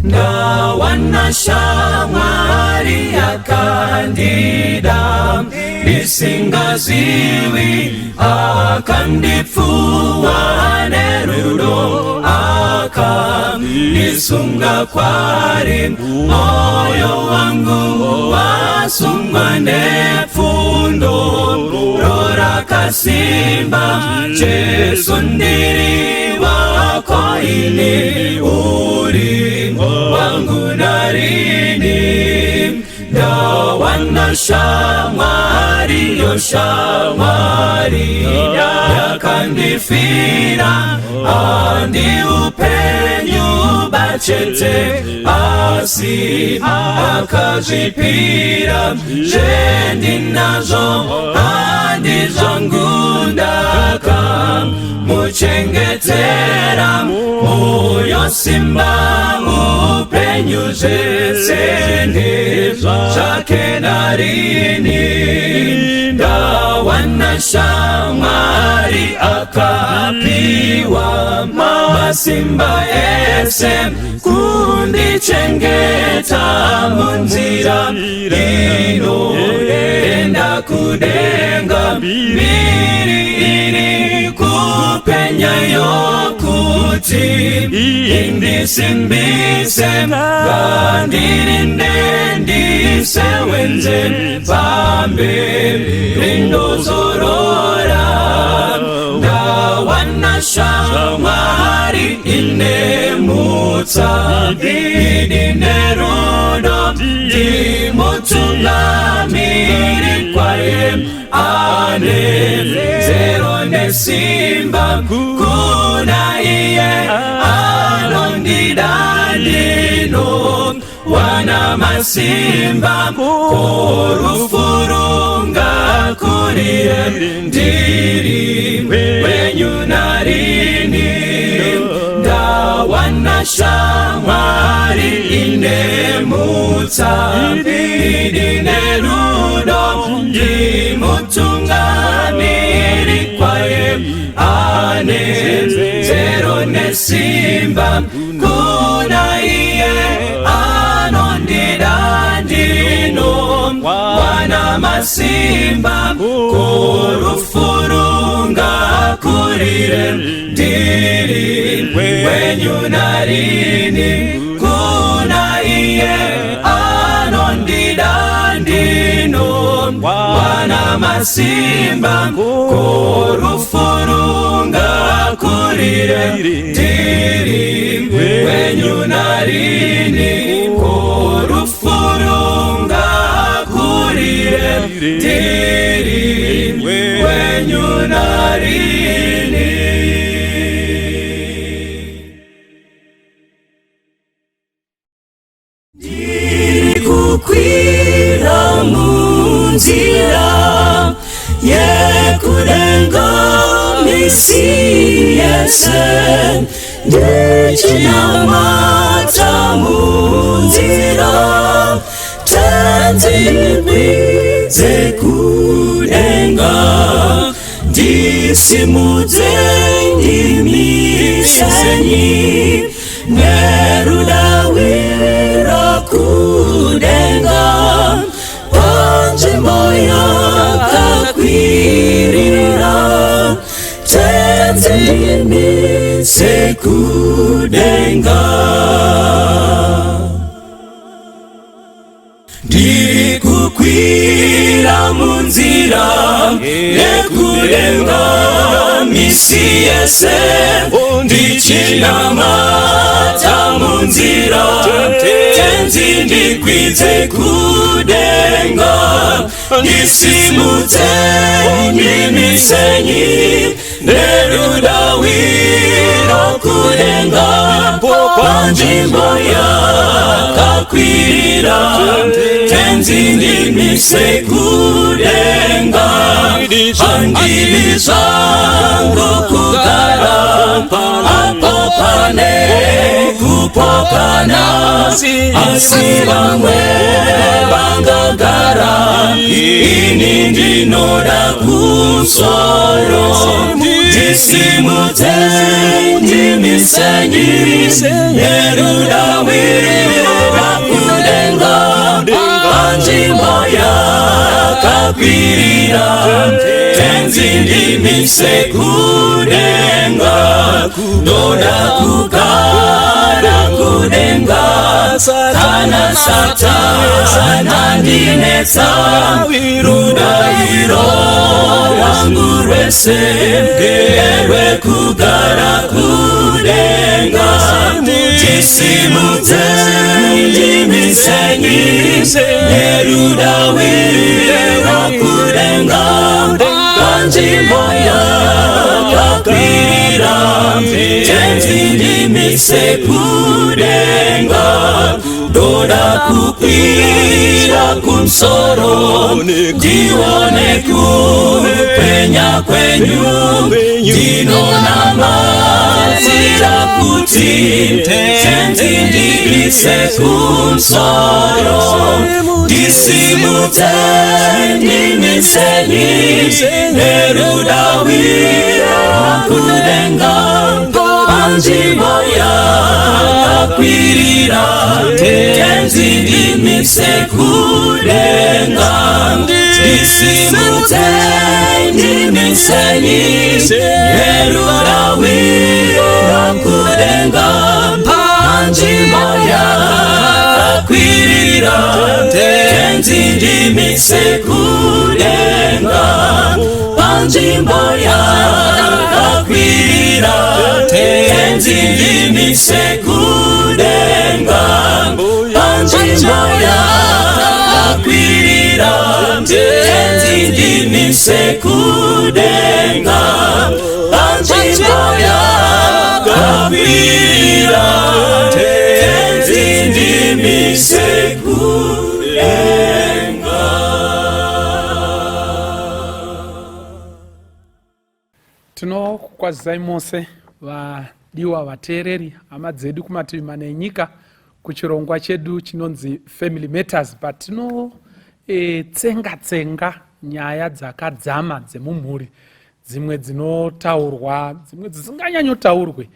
Ndawana shamwari yakandida ndisingazivi, akandipfuwa nerudo, akandisunga kwari. Moyo wangu wasungwa nepfundo rakasimba. Jesu, ndiri wako ini, uri wangu narini. Ndawana shamwari, yo shamwari yakandifira. Handi upenyu bachete, asi akazvipira. Zvendinazvo handi zvangu, ndakamuchengetera. Moyo, simba, upenyu, zvese ndezvake narini. Ndawana shamwari akapiwa masimba ese kundichengeta munzira inoenda kudenga. Mbiri iri kupenya yokuti indisimbise, ngandirinde, ndisewenze pamberi, ndozorora. Ndawana shamwari ine mutsa, idi nerudo. Ndimutungamiri kwaye, ane zero nesimba. Kuna iye anondida ndino wana masimba. Ko rufu rungakurire, ndiri wenyu narini. Ndawana shamwari ine mutsa, idi nerudo. Ndimutungamiri kwaye, ane zero nesimba. Kuna iye anondida ndino wana masimba. Ko rufu rungakurire, ndiri wenyu narini. Kuna iye anondida ndino wana masimba. Ko rufu rungakurire, ndiri wenyu narini. Ko rufu rungakurire, ndiri wenyu narini. Ndiri kukwira munzira yekudenga misi yese, ndichinamata munzira. Tenzi, ndikwidze kudenga, ndisimudze, ndimisenyi nerudawira kudenga, panzvimbo yakakwirira. Tenzi, ndimise kudenga. Ndiri kukwira munzira yekudenga misi yese, ndichinamata munzira. Tenzi, ndikwidze kudenga, ndisimudze, ndimisenyi nerudawiro kudenga, panzvimbo yakakwirira. Tenzi, ndimise kudenga. Handidi zvangu kugara apo pane kupokana, asi vamwe vangagara, ini ndinoda kusoro. Ndisimudze, ndimisenyi nerudawiro. yakakwirira, Tenzi ndimise kudenga. Ndoda kugara kudenga, kana Satani andinetsa, rudaviro rwangu rwese nderwekugara kudenga. Tisimudze, ndimisenyi nerudaviro kudenga, panzvimbo yakakwirira, Tenzi ndimise kudenga. Ndoda kukwira kumusoro, ndione kupenya kwenyu. Ndinonamatira kuti Tenzi ndimise kumusoro. Ndisimudze, ndimisenyi nerudaviro kudenga, panzvimbo yakakwirira, Tenzi ndimise kudenga. Ndisimudze, ndimisenyi nerudaviro kudenga, panzvimbo yakakwirira, Tenzi ndimise kudenga. Panzvimbo yakakwirira, Tenzi ndimise kudenga. Panzvimbo yakakwirira, Tenzi ndimise kudenga. Panzvimbo yakakwirira, Tenzi ndimise kudenga. Tinokukwazisai mose, vadiwa vateereri, hama dzedu kumativi mana enyika, kuchirongwa chedu chinonzi Family Matters, patino tsenga tsenga nyaya dzakadzama dzemumhuri, dzimwe dzinotaurwa, dzimwe dzisinganyanyotaurwe,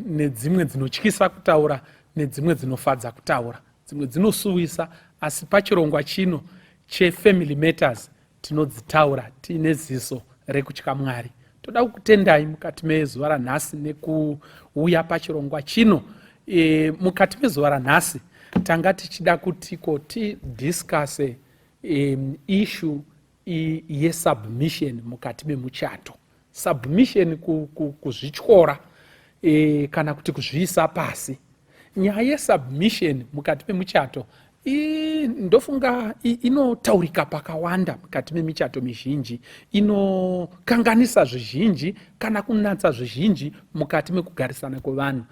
nedzimwe dzinotyisa kutaura, nedzimwe dzinofadza kutaura, dzimwe dzinosuwisa. Asi pachirongwa chino cheFamily Matters tinodzitaura tiine ziso rekutya Mwari. Toda kukutendai mukati mezuva ranhasi nekuuya pachirongwa chino. Mukati mezuva ranhasi tanga tichida kutiko tidiscusse issue yesubmission mukati memuchato. Submission, kuzvityora kana kuti kuzviisa pasi. Nyaya yesubmission mukati memuchato, ndofunga inotaurika pakawanda mukati memichato mizhinji. Inokanganisa zvizhinji kana kunatsa zvizhinji mukati mekugarisana kwevanhu.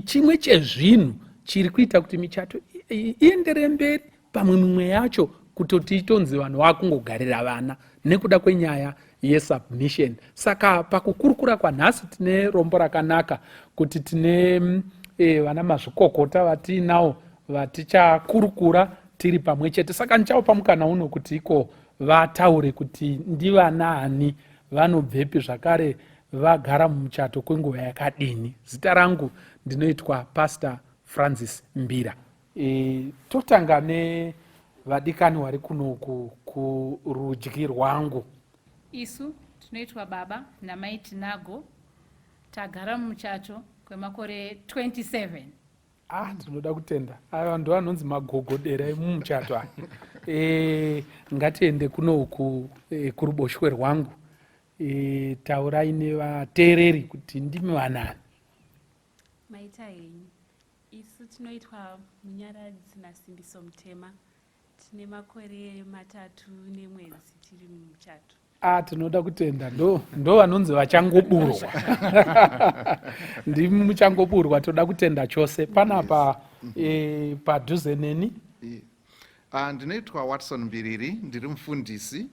Chimwe chezvinhu chiri kuita kuti michato ienderere mberi, pamwe mimwe yacho kutoti itonzi vanhu vakungogarira vana nekuda kwenyaya yesubmission. Saka pakukurukura kwanhasi tine rombo rakanaka kuti tine vana mazvikokota vatiinawo vatichakurukura tiri pamwe chete. Saka ndichaupa mukana uno kuti iko vataure kuti ndivanaani, vanobvepi, zvakare vagara mumuchato kwenguva yakadini. Zita rangu ndinoitwa Pastor Francis Mbira. Totanga nevadikani wari kunoku kurudyi rwangu. Isu tinoitwa baba namai Tinago. Tagara mumuchato kwemakore 27. Ah, tinoda kutenda. Aya ndo anonzi magogodera emumuchato aya. Ngatiende kunoku kuruboshwe rwangu. Taurai nevateereri kuti ndimi vanani. Maita henyu. Isu tinoitwa Munyaradzi naSimbiso Mutema. Tine makore 3 nemwedzi tiri mumuchato. Ah, tinoda kutenda. Ndo vanonzi vachangoburwa. Ndimi muchangoburwa. Toda kutenda chose. Panapa padhuze neni. Ndinoitwa Watson Mbiriri, ndiri mufundisi.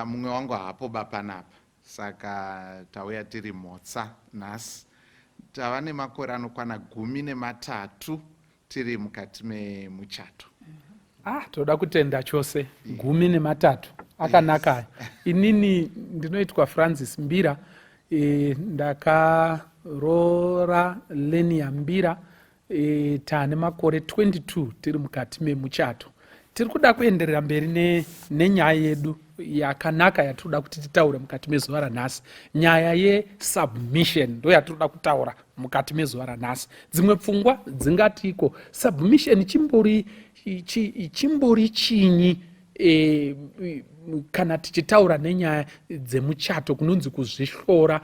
Mumwe wangu haapo ba panapa, saka tauya tiri mhotsa nhasi. Tava nemakore anokwana 13 tiri mukati memuchato. Ah, toda kutenda chose. 13 akanaka aya. Inini ndinoitwa Francis Mbira. Ndakaroora Lenia Mbira. Taane makore 22 tiri mukati memuchato. Tiri kuda kuenderera mberi nenyaya yedu yakanaka yatiri kuda kuti titaure mukati mezuva ranhasi. Nyaya yesubmission ndo yatiri kuda kutaura mukati mezuva ranhasi. Dzimwe pfungwa dzingatiko submission chimbori chimbori chinyi e, kana tichitaura nenyaya dzemuchato kunonzi kuzvihlora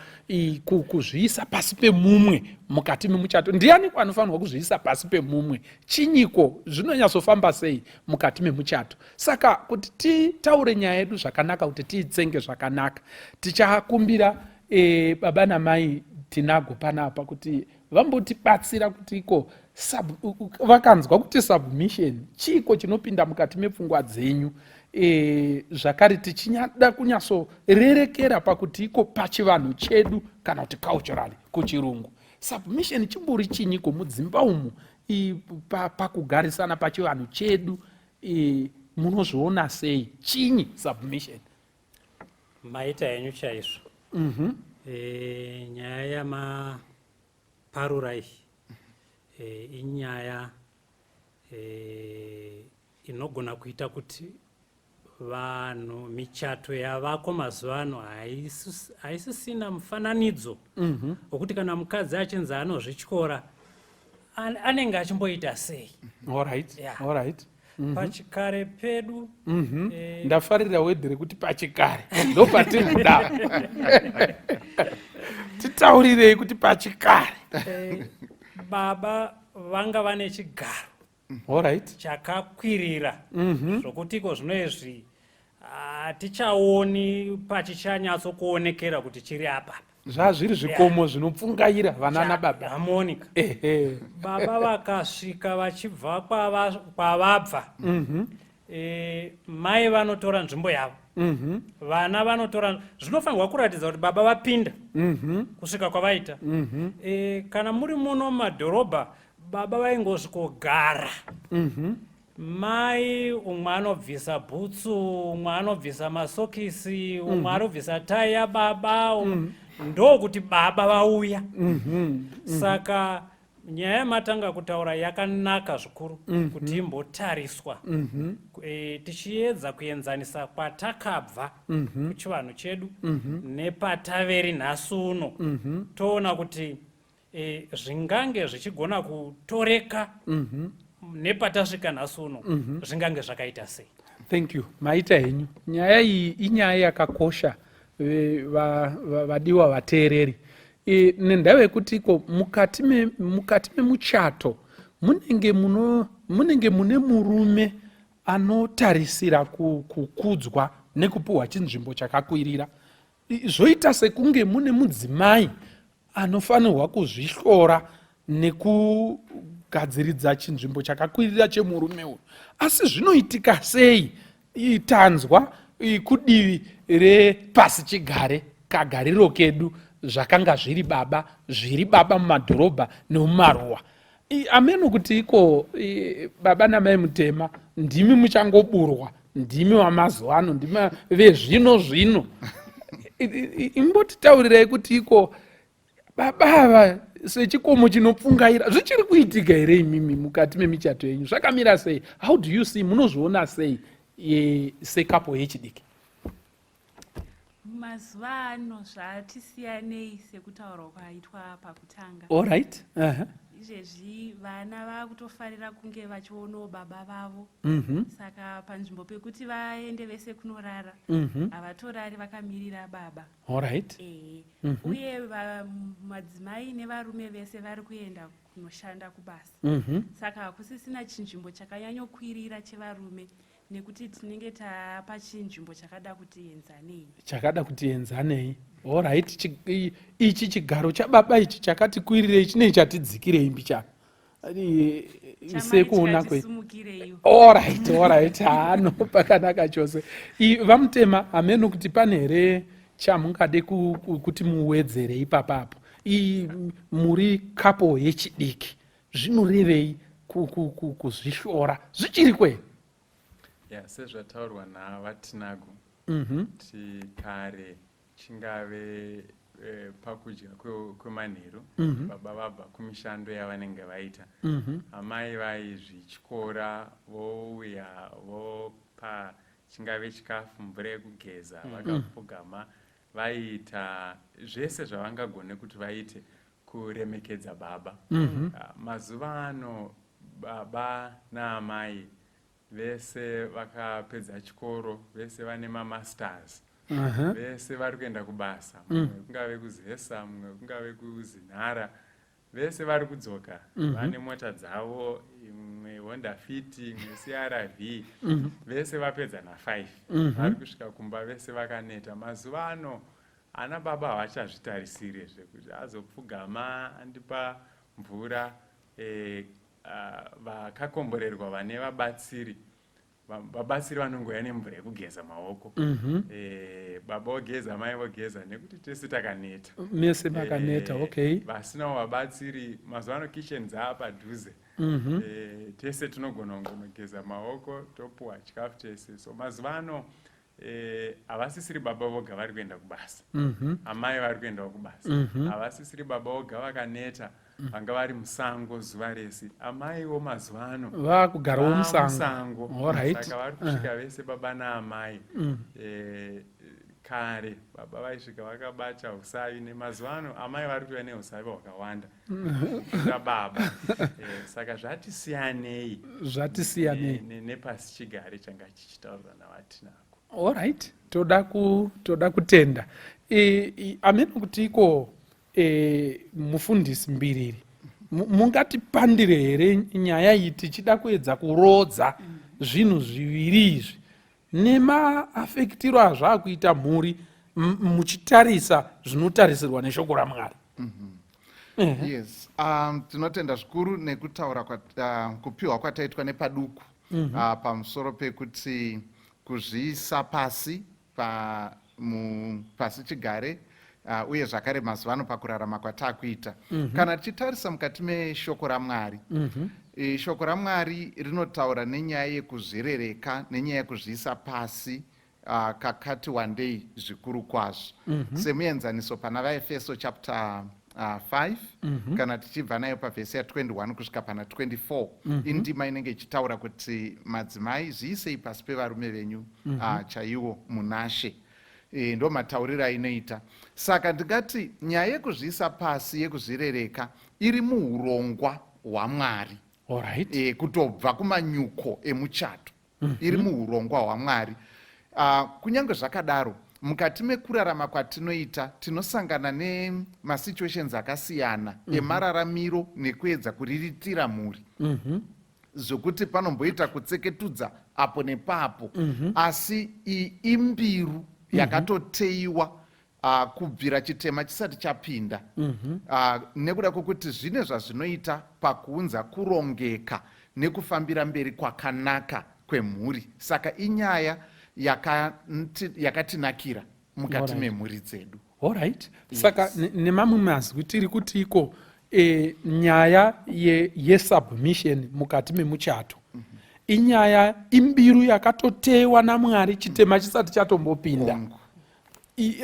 kuzviisa pasi pemumwe mukati memuchato. Ndianiko anofanirwa kuzviisa pasi pemumwe? Chinyiko zvinonyatsofamba sei mukati memuchato? Saka kuti titaure nyaya yedu zvakanaka, kuti tiitsenge zvakanaka, tichakumbira e, baba namai Tinago panapa kuti vambotibatsira kuti iko vakanzwa kuti submission chiiko chinopinda mukati mepfungwa dzenyu. E, zvakare tichinyada kunyatsorerekera pakuti iko pachivanhu chedu kana kuti culturally kuchirungu submission chimbori chinyiko mudzimba umu pakugarisana pa pachivanhu chedu e, munozviona sei chinyi submission? Maita henyu chaizvo. Mm -hmm. E, nyaya yamaparura iyi e, inyaya e, inogona kuita kuti vanhu michato yavako mazuva ano haisisina mufananidzo wekuti mm -hmm. kana mukadzi achinzi anozvityora anenge achimboita sei. Alright. Yeah. Alright. Mm -hmm. Pachikare pedu mm -hmm. eh, ndafarira wedhi rekuti pachikare ndopatiri kuda titaurirei kuti pachikare eh, baba vanga vane chigaro Alright. chakakwirira mhm. zvokuti iko zvino izvi hatichaoni pachichanyatsokuonekera kuti chiri apa. Zvazviri zvikomo zvinopfungaira vanana baba. Hamonica. Baba vakasvika vachibva kwavabva mm -hmm. E, mai vanotora nzvimbo yavo mm -hmm. Vana vanotora, zvinofanirwa kuratidza kuti baba vapinda mm -hmm. kusvika kwavaita mm -hmm. E, kana muri muno mumadhorobha baba vaingosvikogara mm -hmm. Mai umwe anobvisa bhutsu, umwe anobvisa masokisi, umwe mm -hmm. anobvisa tai yababa mm -hmm. ndokuti baba vauya mm -hmm. Saka nyaya yamatanga kutaura yakanaka zvikuru mm -hmm. kuti imbotariswa mm -hmm. E, tichiedza kuenzanisa kwatakabva mm -hmm. kuchivanhu chedu mm -hmm. nepataveri nhasi uno mm -hmm. toona kuti e, zvingange zvichigona kutoreka mm -hmm. nepatasvika nhasi uno mm -hmm. zvingange zvakaita sei. Thank you, maita henyu. Nyaya iyi inyaya yakakosha vadiwa vateereri e, nendava yekuti iko mukati memuchato munenge munenge mune murume anotarisira kukudzwa nekupiwa chinzvimbo chakakwirira, zvoita sekunge mune mudzimai anofanirwa kuzvihlora nekugadziridza chinzvimbo chakakwirira chemurume uyu. Asi zvinoitika sei? Tanzwa kudivi repasi chigare kagariro kedu zvakanga zviri baba zviri baba mumadhorobha nemumaruwa. Ameno kuti iko baba namai Mutema ndimi muchangoburwa, ndimi wamazuva ano, ndimi vezvino zvino. Imbotitaurirai kuti iko baba ava sechikomo chinopfungaira zvichiri kuitika here imimi mukati memichato yenyu? Zvakamira sei? How do you see, munozviona sei sekapo yechidiki? Mazuva ano zvatisiyanei sekutaurwa kwaitwa pakutanga. Alright. Izvezvi vana vakutofarira kunge vachionawo baba vavo. Mm -hmm. Saka panzvimbo pekuti vaende vese kunorara mm -hmm. havatorari vakamirira baba. Alright. Ehe. Mm -hmm. Uye madzimai nevarume vese vari kuenda kunoshanda kubasa. Mm -hmm. Saka hakusisina chinzvimbo chakanyanyokwirira chevarume nekuti tinenge tapa chinzvimbo chakada kuti enzanei. Chakada kuti enzanei. Alright, ichi chigaro chababa ichi chakati kwirirei chinei chatidzikirei mbichana sekuona kwe. Alright, alright, haano pakanaka chose. VaMutema, hameno kuti pane here chamungade kuti muwedzere ipapapo. Muri couple yechidiki, zvinorevei kuzvihlora zvichiri kwe? Ya, sezvataurwa naVaTinago, kuti kare chingave eh, pakudya kwemanheru baba vabva kumishando yavanenge vaita, amai vaizvityora vouya vopa chingave chikafu, mvura yekugeza, vakapfugama vaiita zvese zvavangagone kuti vaite kuremekedza baba. Ah, mazuva ano baba naamai vese vakapedza chikoro, vese vane mamasters, vese vari kuenda kubasa, mumwe kungave kuZESA, mumwe kungave kuZINARA, vese vari kudzoka vane mota dzavo, imwe Honda Fit, imwe CRV, vese vapedza na5, vari kusvika kumba vese vakaneta. Mazuva ano ana baba havachazvitarisiri zvekuti azopfugama andipa mvura. Vakakomborerwa vane vabatsiri. Vabatsiri vanongouya nemvura yekugeza maoko, baba vogeza, mai vogeza, nekuti tese takaneta. Mese makaneta. Vasinawo vabatsiri, mazuva ano kitchen dzaa padhuze. Tese tinogona kungonogeza maoko, topuwa chikafu tese. So mazuva ano havasisiri baba voga vari kuenda kubasa, amai vari kuendawo kubasa. Havasisiri baba voga vakaneta vanga vari musango zuva rese, amaiwo mazuva ano Vakugarawo musango. Musango. Saka vari kusvika vese baba naamai. Kare baba vaisvika vakabata usavi, nemazuva ano amai vari kuuya neusavi hwakawanda kupfuura baba. Saka zvatisiyanei. Zvatisiyanei. Nepasi chigare changa chichitaurwa navaTinako. Alright, toda kutenda. Amene kuti iko mufundisi Mbiriri, mungatipandire here nyaya iyi tichida kuedza kurodza zvinhu zviviri izvi nemaafektiro azvaakuita mhuri, muchitarisa zvinotarisirwa neshoko raMwari? Yes, tinotenda zvikuru nekutaura kupiwa kwataitwa nepaduku pamusoro pekuti kuzviisa pasi pasi chigare, uye zvakare mazuva ano pakurarama kwataakuita. Kana tichitarisa mukati meshoko raMwari, shoko raMwari rinotaura nenyaya yekuzvirereka nenyaya yekuzviisa pasi kakati wandei zvikuru kwazvo. Semuenzaniso, pana vaEfeso chapter 5, kana tichibva nayo pavhesi ya21 kusvika pana 24, indima inenge ichitaura kuti madzimai, zviisei pasi pevarume venyu chaiwo munashe. Ndo matauriro ainoita. Saka ndingati nyaya yekuzviisa pasi, yekuzvirereka, iri muurongwa hwaMwari. Kutobva kumanyuko emuchato, iri muurongwa hwaMwari. Kunyange zvakadaro, mukati mekurarama kwatinoita tinosangana nemasituations akasiyana emararamiro nekuedza kuriritira mhuri, zvokuti panomboita kutseketudza apo nepapo, asi iyi imbiru yakatoteiwa kubvira chitema chisati chapinda, nekuda kwekuti zvine zvazvinoita pakuunza kurongeka nekufambira mberi kwakanaka kwemhuri. Saka inyaya yakatinakira mukati memhuri dzedu. Alright, saka nemamwe mazwi tiri kuti iko nyaya yesubmission mukati memuchato inyaya imbiru yakatotewa naMwari chitema chisati chatombopinda.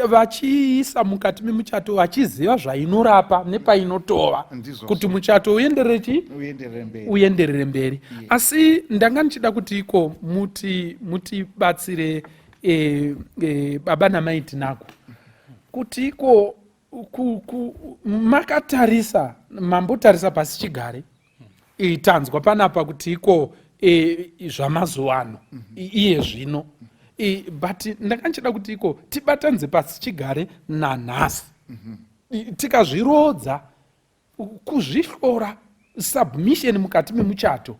Vachiisa mukati memuchato vachiziva zvainorapa nepainotova kuti muchato uenderere chi Uenderere mberi. Uenderere mberi. Asi ndanga ndichida kuti iko muti mutibatsire, baba namai Tinako, kuti iko makatarisa, mambotarisa pasi chigare, tanzwa panapa kuti iko zvamazuva ano, iye zvino, but ndanga ndichida kuti iko tibatanidze pasi chigare nanhasi. Tikazvirodza, kuzvihlora, submission mukati memuchato,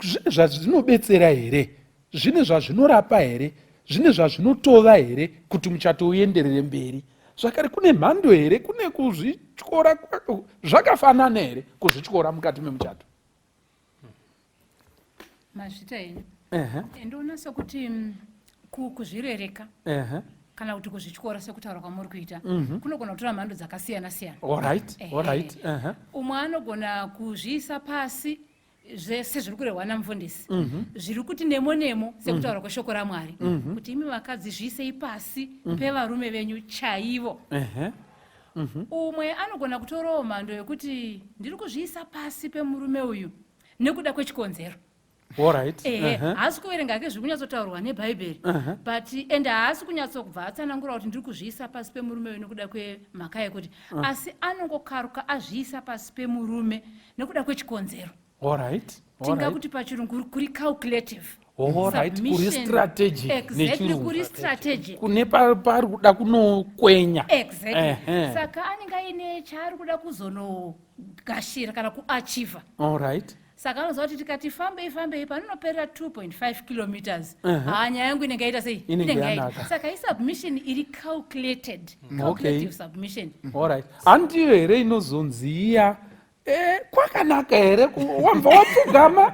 zvine zvazvinobetsera here? Zvine zvazvinorapa here? Zvine zvazvinotova here kuti muchato uenderere mberi? Zvakare, kune mhando here? Kune kuzvityora zvakafanana here, kuzvityora mukati memuchato? Mazvita henyu. Ndoona sekuti kuzvirereka kana kuti kuzvityora, sekutaura kwamuri kuita, kunogona kutora mhando dzakasiyana siyana. Umwe anogona kuzviisa pasi. Zvese zviri kurehwa namufundisi zviri kuti nemo nemo sekutaura kweshoko raMwari kuti imi vakadzi zviisei pasi pevarume venyu chaivo. Umwe anogona kutorawo mhando yekuti ndiri kuzviisa pasi pemurume uyu nekuda kwechikonzero. Alright. Ehe, haasi kuverenga hake zviri kunyatsotaurwa neBhaibheri, but and haasi kunyatsokubva atsanangura kuti ndiri kuzviisa pasi pemurume uyu nekuda kwemhaka yekuti, asi anongokaruka azviisa pasi pemurume nekuda kwechikonzero. Alright. Tinga kuti pachirungu kuri calculative. Alright, kuri Submission. strategic Exactly, nechirungu. kuri strategic. Kune pari kuda kunokwenya. Exactly. Saka anenge aine chaari kuda kuzonogashira kana kuachieva. Saka anoziva kuti tikati fambei fambei panonoperera 2.5 kilometers, haa, nyaya yangu inenge yaita sei? Inenge Inenge yaita. yanaka. Saka isubmission iri calculated, calculative submission. Alright. Handiyo here inozonzi iya kwakanaka here wambva wapfugama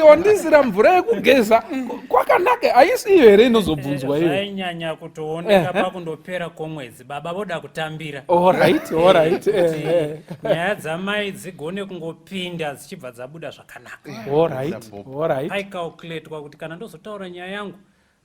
wandisira mvura yekugeza, kwakanaka? Haisi iyo here inozobvunzwa iyo? Zvainyanya kutooneka pakundopera kwomwedzi, baba voda kutambira. Alright. Kuti nyaya dzamai dzigone kungopinda dzichibva dzabuda zvakanaka. Alright. Paicalculatwa kuti kana ndozotaura nyaya yangu,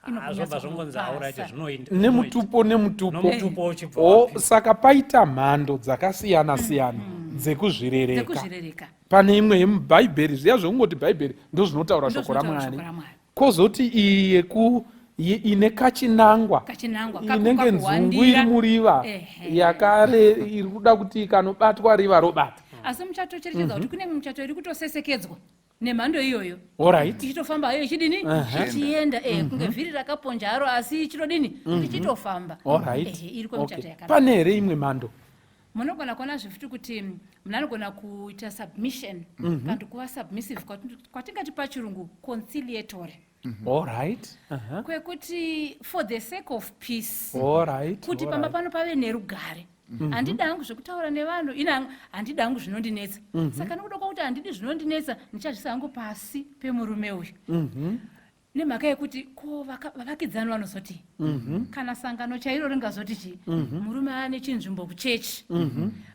Inogona zvobva zvongonzi kupasa. Alright, zvinoenda. Nemutupo, nemutupo. Nomutupo uchibva O wapinda. Saka paita mhando dzakasiyana siyana dzekuzvirereka. Dzekuzvirereka. Pane imwe yemubhaibheri, zviya zvekungoti Bhaibheri ndozvinotaura shoko Ndozvinotaura raMwari, shoko raMwari. Kozoti iyi yeku ine kachinangwa, Kachinangwa, inenge nzungu kakuhwandira. iri muriva, yakare iri kuda kuti ikanobatwa riva robata. Asi muchatocherechedza kuti kune michato iri kutosesekedzwa nemhando iyoyo, ichitofamba hayo, ichidini, ichienda, kunge vhiri rakaponja haro, asi ichitodini, ichitofamba. Ehe, iri kwemichato yakadaro. Pane here imwe mhando? Munogona kuona zvefuti kuti munhu anogona kuita submission kana kuti kuva submissive kwatingati pachirungu conciliatory, kwekuti for the sake of peace, kuti pamba pano pave nerugare, handidi hangu zvekutaura nevanhu, ina handidi hangu zvinondinetsa. Saka nekuda kwakuti handidi zvinondinetsa, ndichazvisa hangu pasi pemurume uyu, nemhaka yekuti ko vavakidzani vanozoti, kana sangano chairo ringazoti chii? Murume ane chinzvimbo kuchechi,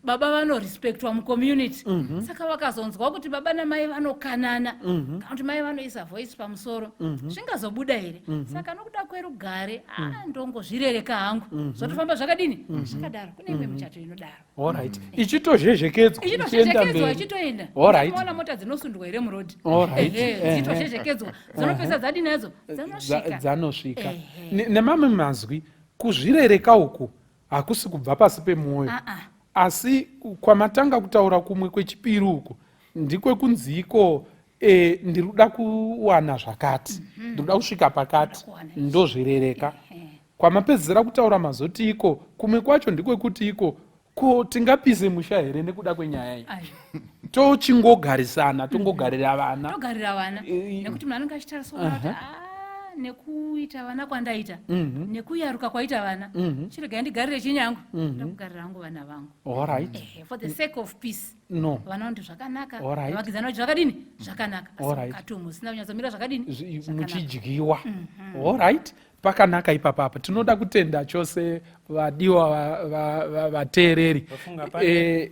baba vanorespectwa mucommunity. Saka vakazonzwa kuti baba namai vanokanana, kana kuti mai vanoisa voice pamusoro, zvingazobuda here? Saka nokuda kwerugare, a ndongozvirereka hangu, zvotofamba zvakadini, zvakadaro. Kune imwe michato inodaro. Alright, ichitozhezhekedzwa, ichienda Ichitozhezhekedzwa, mberi. ichitoenda. Ona mota dzinosundwa here murodhi? Ehe, dzichitozhezhekedzwa, dzinopesa dzadini hadzo, dzanosvika. Dzanosvika. Ehe. Nemamwe mazwi, kuzvirereka uku hakusi kubva pasi pemwoyo, Ah, ah. asi kwamatanga kutaura kumwe kwechipiri uku ndikwekunziko ndiri kuda kuwana zvakati, ndiri kuda kusvika pakati, Kuwana izvi. ndozvirereka. Kwamapedzisira kutaura mazoti iko kumwe kwacho ndikwekuti iko ko tingapise musha here nekuda kwenyaya iyi? Ayo. Tochingogarisana, tongogarira vana. Togarira vana, nekuti munhu anenge achitarisa kuona kuti, "Ah, nekuita vana kwandaita, nekuyaruka kwaita vana, chiregai ndigarire chinyangu, ndakugarira hangu vana vangu." Ehe, for the sake of peace. No. Vana vanoti zvakanaka, vavakidzani vati zvakadini, zvakanaka, asi mukati umu usina kunyatsomira zvakadini, zvakanaka. Muchidyiwa. Alright, pakanaka ipapapa. Tinoda kutenda chose vadiwa vateereri. Ndofunga pane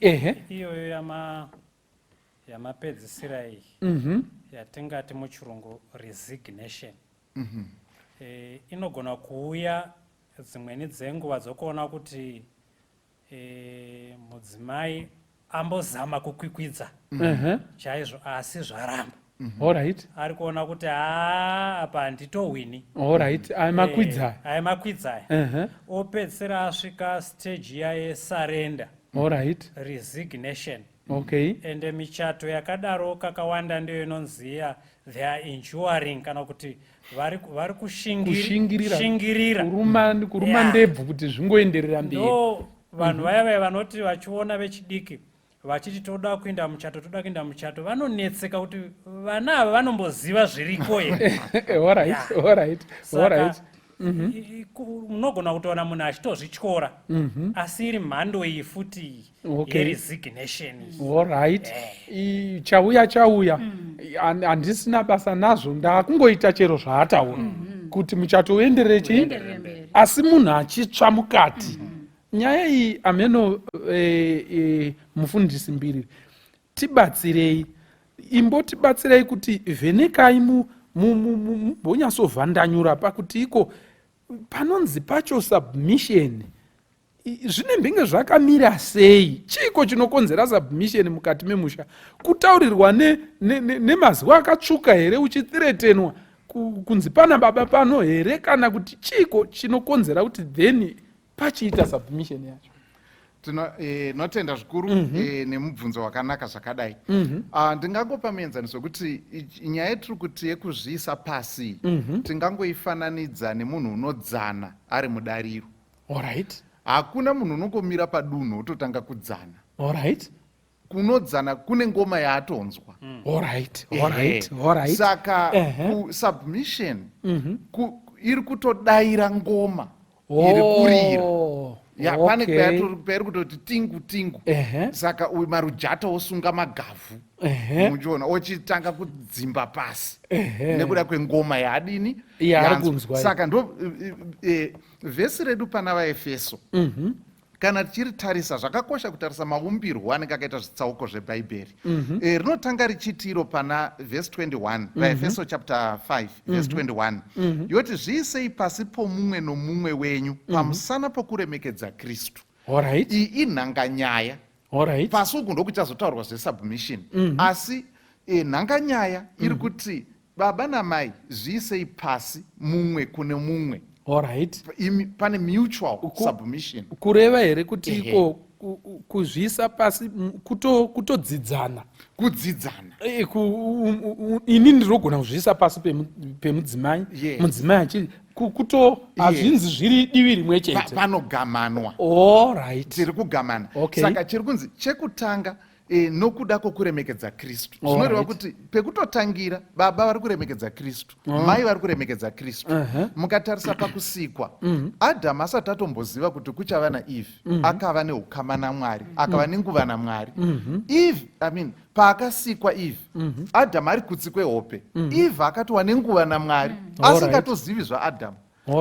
Ehe. iyoyo yamapedzisira iyi, yatingati muchirungu resignation, inogona kuuya dzimweni dzenguva dzokuona kuti mudzimai ambozama kukwikwidza chaizvo, asi zvaramba. Ari kuona kuti haa, apa handitohwini. Alright, aya makwidza. Aya makwidza aya. Opedzisira asvika stage iya yesurrender, resignation. Ende michato yakadaro kakawanda ndiyo inonziya they are enduring, kana kuti vari Kushingirira. kushingirira. Kuruma ndebvu kuti zvingoenderera mberi. Ndo vanhu vaya vaya vanoti vachiona vechidiki vachiti toda kuenda muchato, toda kuenda muchato, vanonetseka kuti vana ava vanomboziva zviriko here. Saka unogona kutoona munhu achitozvityora, asi iri mhando iyi futi iyi yeresignation iyi. Alright. Chauya chauya. Handisina basa nazvo, ndakungoita chero zvaataura kuti muchato uenderere chii, Uenderere mberi. asi munhu achitsva mukati. Nyaya iyi ameno, mufundisi Mbiri, tibatsirei. Imbotibatsirai kuti vhenekai mumbonyatsovhandanyura pakuti iko panonzi pacho submission zvinembenge zvakamira sei. Chiiko chinokonzera submission mukati memusha? Kutaurirwa nemazwi ne, ne akatsvuka here, uchithiretenwa kunzi pana baba pano here, kana kuti chiiko chinokonzera kuti then pachiita submission yacho? Tinotenda zvikuru nemubvunzo wakanaka zvakadai. Ndingangopa muenzaniso wekuti nyaya yetiri kuti yekuzviisa pasi, tingangoifananidza nemunhu unodzana ari mudariro. Hakuna munhu unongomira padunhu wototanga kudzana. Kunodzana kune ngoma yaatonzwa. Saka kusubmission iri kutodaira ngoma iri kurira. Ya, pane pairi kutoti tingu tingu. Saka uyu marujata osunga magavhu, muchiona ochitanga kudzimba pasi nekuda kwengoma yaadini. Yaari kunzwa. Saka ndo vhesi redu pana vaEfeso. Kana tichiritarisa, zvakakosha kutarisa maumbirwo anenge akaita zvitsauko zvebhaibheri. Rinotanga richiti iro pana vhesi 21, vaEfeso chapter 5 vhesi 21, yoti zviisei pasi pomumwe nomumwe wenyu pamusana pokuremekedza Kristu. Iyi inhanganyaya. Pasi uku ndokuchazotaurwa zvesubmission. Asi nhanganyaya iri kuti baba namai zviisei pasi mumwe kune mumwe. Imi, pane mutual submission. Kureva here kuti iko kuzviisa pasi kutodzidzana? Kudzidzana. Ini ndinogona kuzviisa pasi pemudzimai, mudzimai achi kuto hazvinzi zviri divi rimwe chete. Panogamanwa. Tiri kugamana. Saka chiri kunzi chekutanga, nokuda kwokuremekedza Kristu. Zvinoreva kuti pekutotangira baba vari kuremekedza Kristu, mai vari kuremekedza Kristu. Mukatarisa pakusikwa, Adhamu asati atomboziva kuti kuchava naEve, akava neukama naMwari, akava nenguva naMwari. Eve, I mean, paakasikwa Eve, Adhamu ari kutsi kwehope, Eve akatova nenguva naMwari, asingatozivi zvaAdhamu.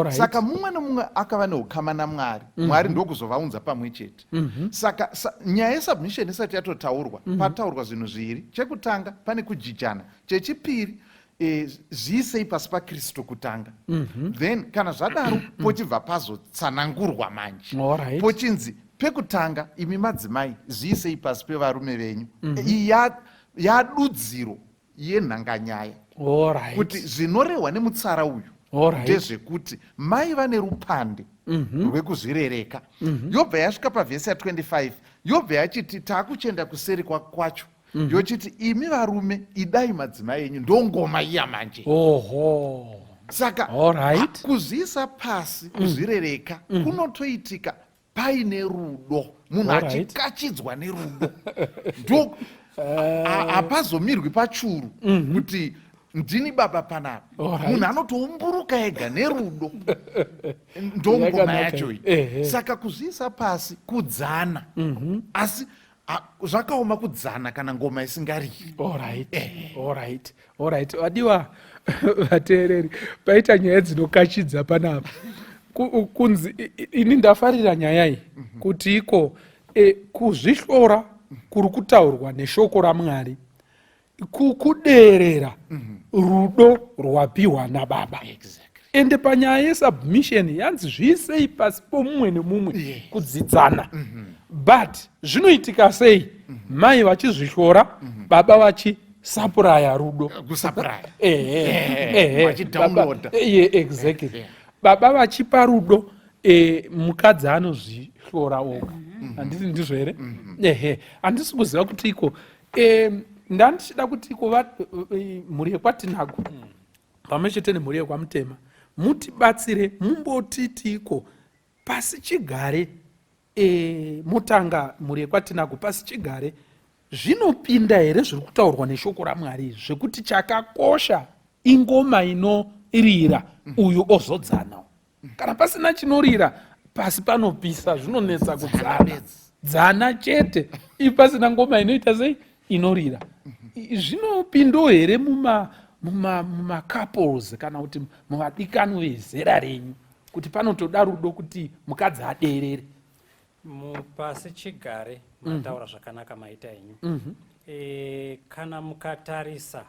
Saka mumwe nomumwe akava neukama naMwari. Mwari ndokuzovaunza pamwe chete. Saka nyaya yesubmission isati yatotaurwa, pataurwa zvinhu zviviri. Chekutanga, pane kujijana. Chechipiri, zviisei pasi paKristu kutanga. Then kana zvadaro, pochibva pazotsanangurwa manje. Pochinzi pekutanga, imi madzimai zviisei pasi pevarume venyu. Iyi yadudziro yenhanganyaya. Kuti zvinorehwa nemutsara uyu ndezvekuti mai vane rupande rwekuzvirereka. Yobva yasvika pavhesi ya25, yobva yachiti taakuchenda kuseri kwacho. Yochiti imi varume idai madzimai enyu, ndongoma iya manje. Saka kuzviisa pasi, kuzvirereka kunotoitika paine rudo, munhu achikachidzwa nerudo. Ndo hapazomirwi pachuru kuti ndini baba panapa. Munhu anotoumburuka ega nerudo, ndongoma yacho iyi. Saka kuzviisa pasi kudzana, asi zvakaoma kudzana kana ngoma isingariri. Alright. Vadiwa vateereri, paita nyaya dzinokachidza panapa. Kunzi ini ndafarira nyaya iyi kuti iko kuzvihlora kuri kutaurwa neshoko raMwari kuderera rudo rwapiwa nababa. Ende panyaya yesubmission yanzi zviisei pasi pomumwe nemumwe, kudzidzana. But zvinoitika sei mai vachizvihlora, baba vachisapuraya rudo? Kusapuraya. Ehe. Vachidownloada. Exactly. Baba vachipa rudo, mukadzi anozvihlora oga. Handiti ndizvo here? Ehe. Handisi kuziva kuti iko ndandichida kuti iko mhuri yekwaTinago pamwe chete nemhuri yekwaMutema mutibatsire, mumbotitiko pasi chigare. Mutanga mhuri yekwaTinago, pasi chigare zvinopinda here zviri kutaurwa neshoko raMwari izvi zvekuti chakakosha ingoma inorira, uyu ozodzana? Kana pasina chinorira pasi panopisa, zvinonetsa kudzana dzana chete. Pasina ngoma inoita sei, inorira, zvinopindawo here mumacouples kana kuti muvadikani vezera renyu kuti panotoda rudo kuti mukadzi aderere? Mupasi chigare mataura zvakanaka maita henyu. E, kana mukatarisa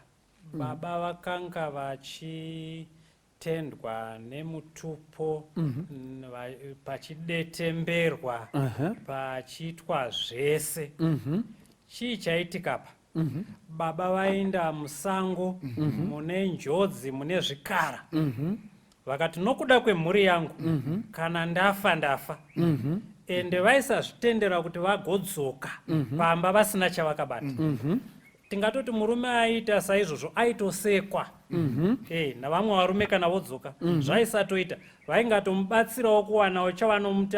baba vakanga vachitendwa nemutupo pachidetemberwa pachiitwa zvese. Chii chaitika apa? Baba vaenda musango mune njodzi mune zvikara. Vakati nokuda kwemhuri yangu kana ndafa ndafa. Ende vaisazvitendera kuti vagodzoka pamba vasina chavakabata. Tingatoti murume aiita saizvozvo aitosekwa navamwe varume kana vodzoka. Zvaisatoita, vaingatomubatsirawo kuwanawo chavanomuti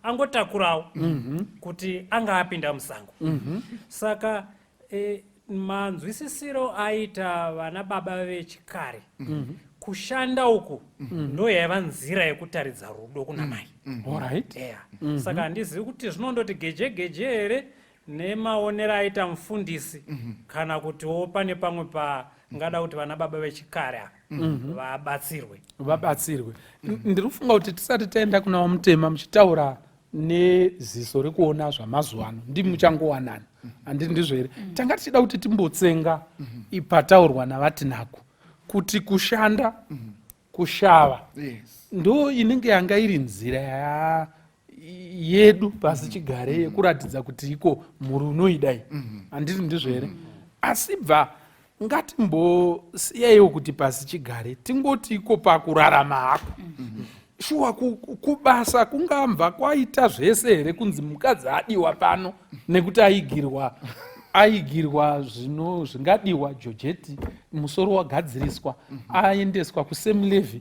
angotakurawo kuti anga apinda musango. Saka manzwisisiro aita vana baba vechikare kushanda uku ndo yaiva nzira yekutaridza rudo kuna mai. All right. Yeah. Saka handizivi kuti zvinondoti geje geje here nemaonero aita mufundisi kana kutiwo pane pamwe pangada kuti vana baba vechikare ava vabatsirwe. Vabatsirwe. Ndiri kufunga kuti tisati taenda kuna vaMutema muchitaura neziso rekuona zvamazuva ano, ndimi muchangowanana, handiti ndizvo here? Tanga tichida kuti timbotsenga pataurwa navaTinako kuti kushanda, kushava ndo inenge yanga iri nzira yedu pasi chigare yekuratidza kuti iko mhuri unoidai, handiti ndizvo here? Asi bva ngatimbosiyaiwo kuti pasi chigare, tingoti iko pakurarama hako shuwa kubasa kungambva kwaita zvese here kunzi mukadzi adiwa pano nekuti aigirwa zvino zvingadiwa, jojeti, musoro wagadziriswa, aendeswa kusame level,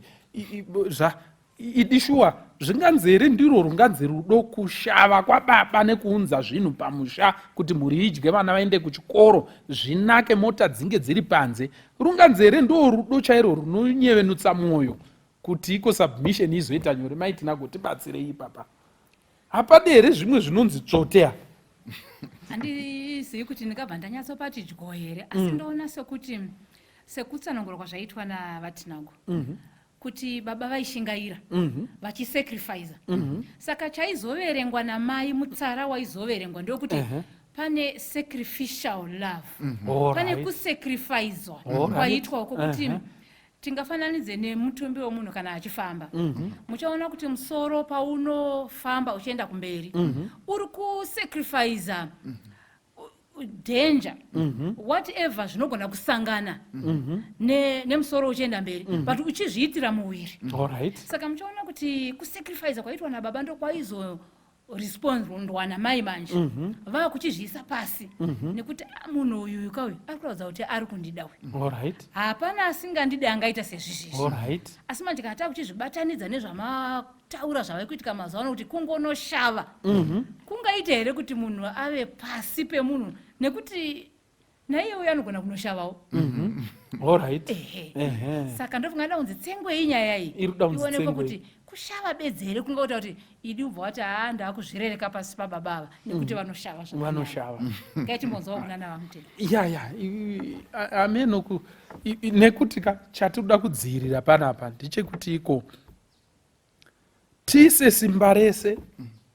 zva idi shuwa zvinganzi here ndirwo runganzi rudo, kushava kwababa nekuunza zvinhu pamusha kuti mhuri idye, vana vaende kuchikoro zvinake, mota dzinge dziri panze, runganzi here ndo rudo chairwo runonyevenutsa mwoyo kuti iko submission izoita nyore? MaiTinago, tibatsirei ipapa. Hapadi here zvimwe zvinonzi tsvotea? Handizivi kuti ndingabva ndanyatsopati dyo here, asi ndoona sekuti sekutsanangura kwazvaitwa navaTinago kuti baba vaishingaira vachisacrifica, saka chaizoverengwa namai, mutsara waizoverengwa ndokuti pane sacrificial love, pane kusacrificwa kwaitwa uko kuti tingafananidze nemutumbi wemunhu kana achifamba. Muchaona kuti musoro paunofamba uchienda kumberi uri kusacrifica danger, whatever zvinogona kusangana nemusoro uchienda mberi, but uchizviitira muviri. Saka muchaona kuti kusacrifica kwaitwa nababa ndokwaizo respondwa namai manje vakuchizviisa pasi nekuti, "Ah, munhu uyu kauyu ari kuratidza kuti ari kundida uyu. Hapana asingandidi angaita sezvizvizvi." Asi manje kana takuchizvibatanidza nezvamataura zvave kuitika mazuva ano kuti kungonoshava, kungaita here kuti munhu ave pasi pemunhu nekuti naiye uyo anogona kunoshavawo? Alright. Ehe. Saka ndofunga nda kunzi tsengwei nyaya iyi. Iri kuda kunzi ionekwe tsengwei. Kuti kushava bedzi here kungaita kuti idi ubva wati, "Haa, ndakuzvirereka pasi pababa ava nekuti vanoshava zvakanyanya"? Vanoshava. Ngaitimbonzwawo kuna navaMutema. Ya, ameno nekuti ka chatinoda kudzivirira panapa ndechekuti iko tiise simba rese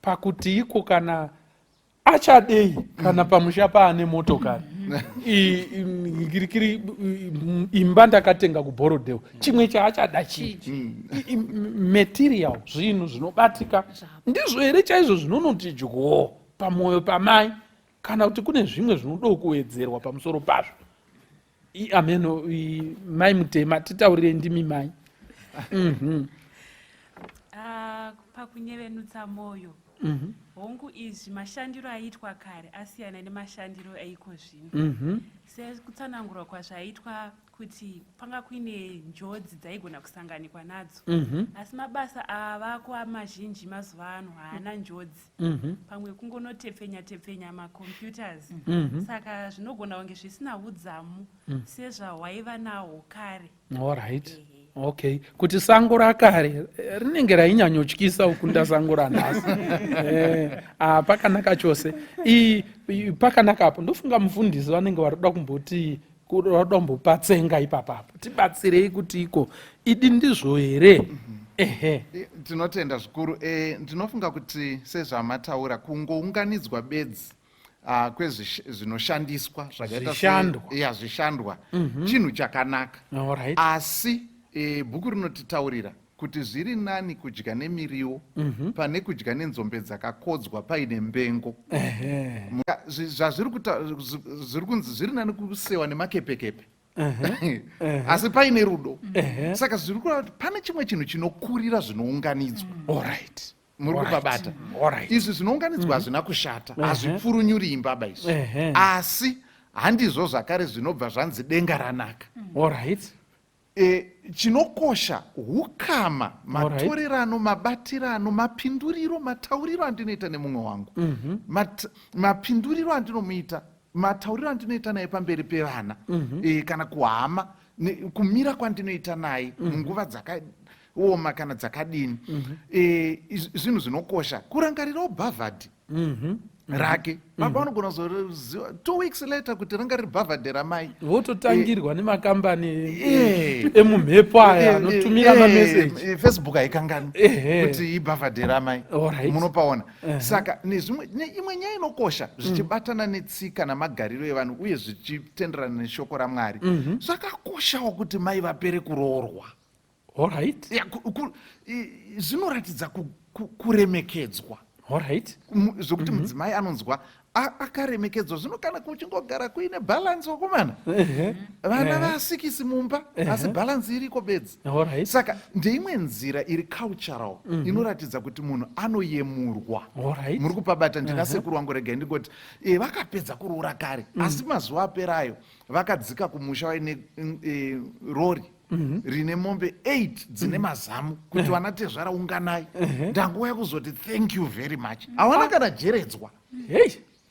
pakuti iko kana achadei kana pamusha paane motokari, kirikiri imba ndakatenga kuBorrowdale, chimwe chaachada chii? Material, zvinhu zvinobatika, ndizvo here chaizvo zvinonoti dyo pamwoyo pamai, kana kuti kune zvimwe zvinodawo kuwedzerwa pamusoro pazvo? Ameno, mai Mutema, titaurirei, ndimi mai. Ah, pakunyevenutsa mwoyo, hongu, izvi mashandiro aiitwa kare asiyana nemashandiro aiko zvino. Sekutsanangurwa kwazvaitwa kuti panga kuine njodzi dzaigona kusanganikwa nadzo, asi mabasa avako mazhinji mazuva ano haana njodzi. Pamwe kungonotepfenya tepfenya macomputers. Saka zvinogona kunge zvisina udzamu sezvahwaiva nahwo kare. Alright, okay, kuti sango rakare rinenge rainyanyotyisa kukunda sango ranhasi. Ah, pakanaka chose. Pakanaka apo. Ndofunga mufundisi vanenge vari kuda kumboti, kuda kumbopa tsenga ipapapo. Tibatsirei kuti iko idi ndizvo here? Ehe. Tinotenda zvikuru. E, ndinofunga kuti sezvamataura kungounganidzwa bedzi uh, kwezvinoshandiswa zvakaita Zvishandwa. ya zvishandwa chinhu chakanaka. Alright. Asi e, bhuku rinotitaurira kuti zviri nani kudya nemiriwo pane kudya nenzombe dzakakodzwa paine mbengo. Zvazviri zviri kunzi zviri nani kusewa nemakepekepe asi paine rudo. Saka zviri kureva kuti pane chimwe chinhu chinokurira zvinounganidzwa. Alright. Muri kupabata. Izvi zvinounganidzwa hazvina kushata, hazvipfurunyuri imbaba izvi, asi handizvo zvakare zvinobva zvanzi denga ranaka. Alright. E, chinokosha hukama, matorerano, mabatirano, mapinduriro, matauriro andinoita nemumwe wangu, mapinduriro andinomuita, matauriro andinoita naye pamberi pevana, e, kana kuhama, kumira kwandinoita naye munguva dzakaoma kana dzakadini. E, zvinhu zvinokosha kurangarirawo bhavhadhi rake. Baba vanogona kuzoziva 2 weeks later kuti ranga riri bhavhadhi ramai. Vototangirwa nemakambani emumhepo aya anotumira mameseji. Facebook haikangani kuti ibhavhadhi ramai. Munopaona. Saka nezvimwe imwe nyaya inokosha zvichibatana netsika namagariro evanhu uye zvichitenderana neshoko raMwari, zvakakoshawo kuti mai vapere kuroorwa. Alright. Ya, zvinoratidza kuremekedzwa. Alright. Zvokuti mudzimai anonzwa akaremekedzwa. Zvino kana kuchingogara kuine bhalansi, wakomana, vana vasikisi mumba, asi bhalansi iriko bedzi. Alright. Saka ndeimwe nzira iri cultural inoratidza kuti munhu anoyemurwa. Alright. Muri kupabata. Ndina sekuru wangu, regai ndingoti e, vakapedza kuroora kare, asi mazuva aperayo vakadzika kumusha vaine e, rori rine mombe 8 dzine mazamu kuti vana tezvara unganai, ndangouya kuzoti thank you very much. Hawana kana jeredzwa. Hey.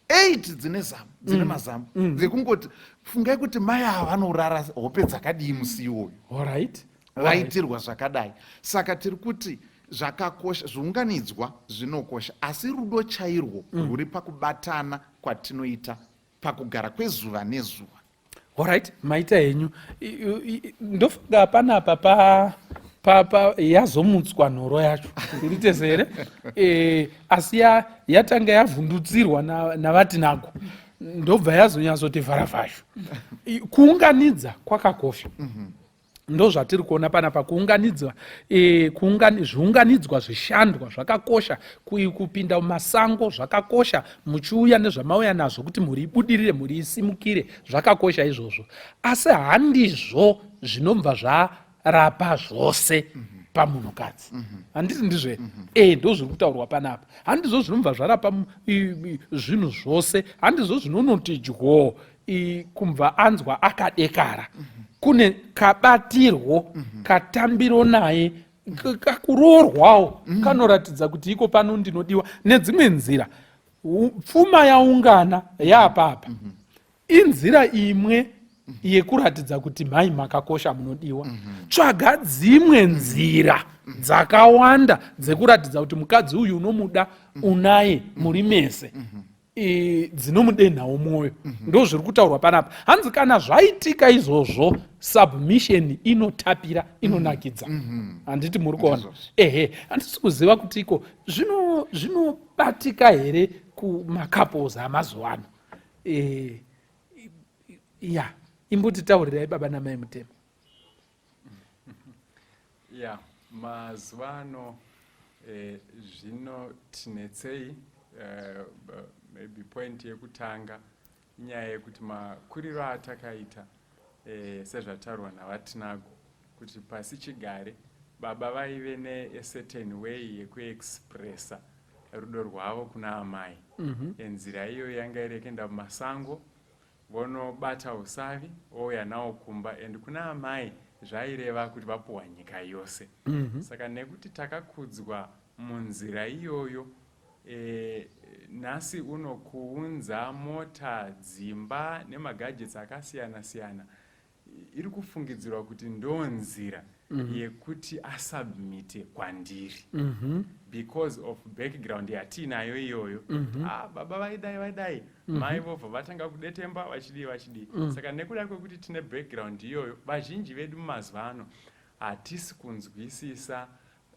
8 dzine zamu, dzine mazamu, dzekungoti fungai kuti mai ava vanorara hope dzakadii musi iwoyo Alright. vaitirwa zvakadai. Saka tiri kuti zvakakosha, zviunganidzwa zvinokosha, asi rudo chairwo rwuri pakubatana kwatinoita pakugara kwezuva nezuva. Alright, maita henyu. Ndofunga panapa pa pa pa yazomutswa nhoro yacho iri tese here? E, asi yatanga yavhundutsirwa navaTinago, ndobva yazonyatsoti vharavhashu. Kuunganidza kwakakosha, ndo zvatiri kuona panapa. Kuunganidzwa e, zviunganidzwa zvishandwa zvakakosha, kupinda mumasango zvakakosha, muchiuya nezvamauya nazvo kuti mhuri ibudirire, mhuri isimukire, zvakakosha izvozvo, asi handizvo zvinobva zvarapa zvose pamunhukadzi. Handiti ndizvo here? E, ndo zviri kutaurwa panapa. Handizvo zvinobva zvarapa zvinhu zvose, handizvo zvinonoti dyo kubva anzwa akadekara. Kune kabatirwo, katambiro naye, kakuroorwawo kanoratidza kuti iko pano ndinodiwa. Nedzimwe nzira, pfuma yaungana yaapapa inzira imwe yekuratidza kuti mhai makakosha, munodiwa. Tsvaga dzimwe nzira dzakawanda dzekuratidza kuti mukadzi uyu unomuda, unaye, muri mese, dzinomudenhawo mwoyo. Ndo zviri kutaurwa panapa. Hanzi kana zvaitika izvozvo, submission inotapira, inonakidza. Handiti muri kuona? Ehe. Handisi kuziva kuti iko zvinobatika here kumacouples amazuva ano. E, ya, imbotitaurirai, baba namai Mutema. Ya, mazuva ano zvinotinetsei. Maybe point yekutanga inyaya yekuti makuriro atakaita, sezvataurwa navaTinago kuti pasi chigare baba vaive necertain way yekuexpressa rudo rwavo kuna amai. Nzira iyoyo yanga iri yekuenda mumasango, vonobata usavi, vouya nawo kumba, and kuna amai zvaireva kuti vapuhwa nyika yose. Saka nekuti takakudzwa munzira iyoyo, nhasi uno kuunza mota, dzimba nemagadgets akasiyana siyana iri kufungidzirwa kuti ndo nzira yekuti asubmite kwandiri because of background yatiinayo iyoyo. Ah, baba vaidai, vaidai, mai vobva vatanga kudetemba, vachidii, vachidii. Saka nekuda kwekuti tine background iyoyo, vazhinji vedu mumazuva ano hatisi kunzwisisa.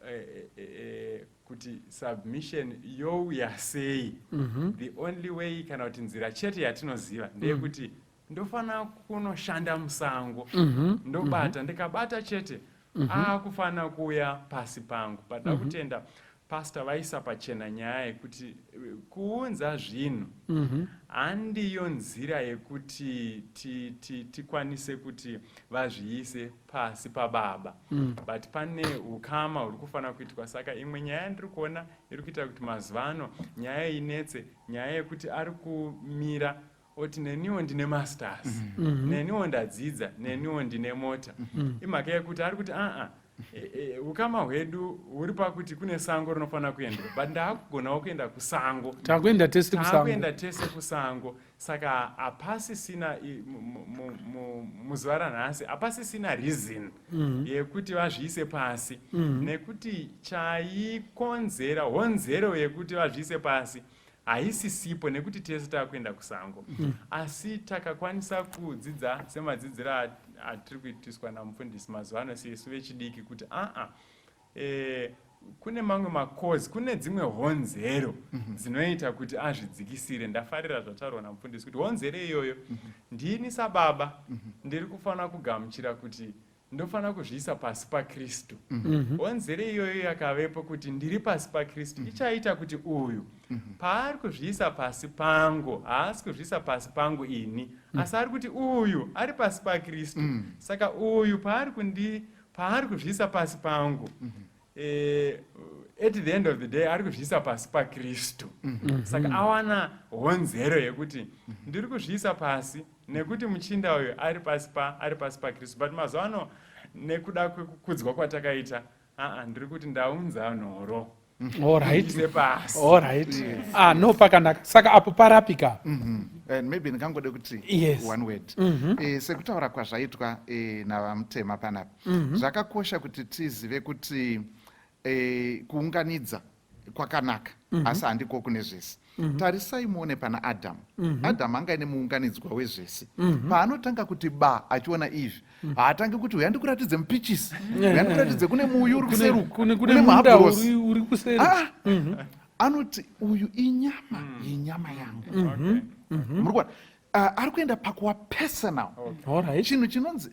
eh, eh, eh, kuti submission youya sei mm -hmm. the only way kana kuti nzira chete yatinoziva ndeyekuti mm -hmm. ndofanira kunoshanda musango mm -hmm. ndobata mm -hmm. ndikabata chete mm -hmm. akufanira kuuya pasi pangu but da mm -hmm. kutenda pastor vaisa pachena nyaya yekuti eh, kuunza zvinhu mhm. handiyo mm -hmm. nzira yekuti tikwanise ti, ti kuti vazviise pasi pababa mm. but pane ukama huri kufanira kuitwa saka imwe nyaya yandiri kuona iri kuita kuti mazuva ano nyaya inetse nyaya yekuti ari kumira oti neniwo ndine masters mm -hmm. neniwo ndadzidza neniwo ndine mota mm -hmm. imhaka yekuti ari kuti aa e, e, ukama hwedu huri pakuti kune sango rinofanira kuendwa but ndaakugonawo kuenda kusango takuenda tese kusango takuenda tese kusango saka hapasisina muzuva ranhasi hapasisina reason mm -hmm. yekuti vazviise pasi mm -hmm. nekuti chaikonzera honzero yekuti vazviise pasi haisisipo nekuti tese takuenda kusango mm. asi takakwanisa kudzidza semadzidziro atiri kuitiswa namufundisi mazuva ano sesu vechidiki kuti aa e, kune mamwe makozi kune dzimwe honzero mhm. dzinoita mm -hmm. kuti azvidzikisire ndafarira zvataurwa namufundisi kuti honzero iyoyo mm -hmm. ndini sababa mm -hmm. ndiri kufanira kugamuchira kuti ndofanira kuzviisa pasi pakristu mhm. honzero mm -hmm. iyoyo yakavepo kuti ndiri pasi pakristu mm -hmm. ichaita kuti uyu mm -hmm. paari kuzviisa pasi pangu haasi kuzviisa pasi pangu ini mm -hmm. asi ari kuti uyu ari pasi pakristu mm -hmm. saka uyu paari kundi paari kuzviisa pasi pangu mm -hmm. eh, at the end of the day ari kuzviisa pasi pakristu mm -hmm. saka awana honzero yekuti mm -hmm. ndiri kuzviisa pasi nekuti muchinda uyu ari pasi pa ari pasi pakristu but mazuva ano nekuda kwekukudzwa kwatakaita aa ndiri kuti ndaunza nhoro Alright. Ah, no pakanaka. Saka apo parapika. Mm -hmm. And maybe ndingangode kuti yes. one word. Mm -hmm. E, sekutaura kwazvaitwa e, navamutema panapa. Mm -hmm. Zvakakosha kuti tizive kuti e, kuunganidza kwakanaka mm -hmm. asi handiko kune zvese. Mm -hmm. Tarisai muone pana Adamu. Mm -hmm. Adamu anga aine muunganidzwa wezvese. Mm -hmm. Paanotanga kuti ba achiona Eve mm. haatangi kuti uya ndikuratidze mupichisi uya ndikuratidze kune muuyu uri kuseri kune muhabhurosi uri kuseri ah, mhm. anoti uyu inyama mm. yenyama yangu mhm. Mhm. muri kuona ah, ari kuenda pakuwa personal chinhu chinonzi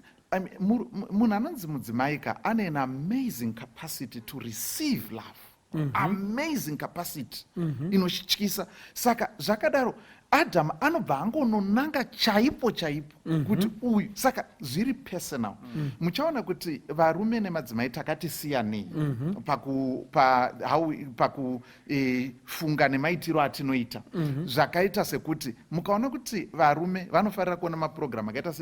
munhu anonzi mudzimai ka ane an amazing capacity to receive love mm -hmm. amazing capacity mm -hmm. inotyisa saka zvakadaro adamu anobva angononanga chaipo chaipo mm -hmm. kuti uyu saka zviri personal mm -hmm. muchaona kuti varume nemadzimai takati siyanei mm -hmm. paku, pa, how, paku e, funga nemaitiro atinoita mm -hmm. zvakaita sekuti mukaona kuti varume vanofarira kuona mapurogiramu akaita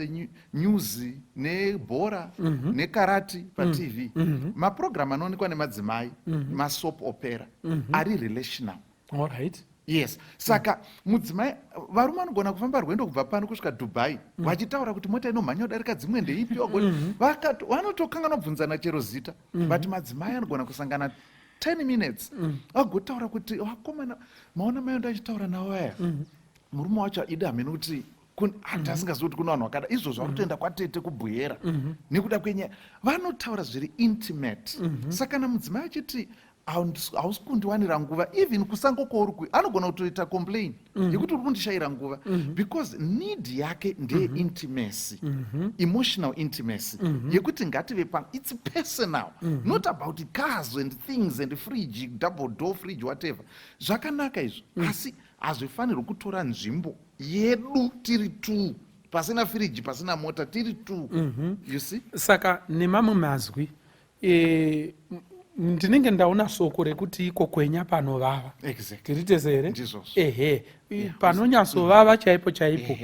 news nebhora mm -hmm. nekarati patv mm -hmm. mapurogiramu anoonekwa nemadzimai mm -hmm. masop opera mm -hmm. ari relational Alright. Yes saka mm. mudzimai varume vanogona kufamba rwendo kubva pano kusvika dubai mm. vachitaura kuti mota inomhanya kudarika dzimwe ndeipi mm -hmm. vanotokanganwa bvunzana chero zita mm -hmm. but madzimai anogona kusangana 10 minutes mm. vagotaura kuti vakomana maona mai ndachitaura navo vaya mm. murume wacho ida hamene kuti handi asingazivi kuti kune vanhu vakada izvozvo vari kutoenda kwatete kubhuhera mhm. nekuda kwenyaya vanotaura zviri intimate mhm. saka kana mudzimai achiti hausi kundiwanira nguva even kusango kwauri kui anogona kutoita complain mhm. yekuti uri kundishayira nguva because need yake ndeye intimacy emotional intimacy yekuti ngative pa it's personal not about cars and things and fridge double door fridge whatever zvakanaka izvo asi hazvifanirwi kutora nzvimbo yedu tiri two pasina firiji pasina mota tiri two mm -hmm. you see saka nemamwe mazwi e, ndinenge ndaona soko rekuti iko kwenya panovava exactly. tiri tese here ehe yeah. panonyatsovava mm. chaipo chaipo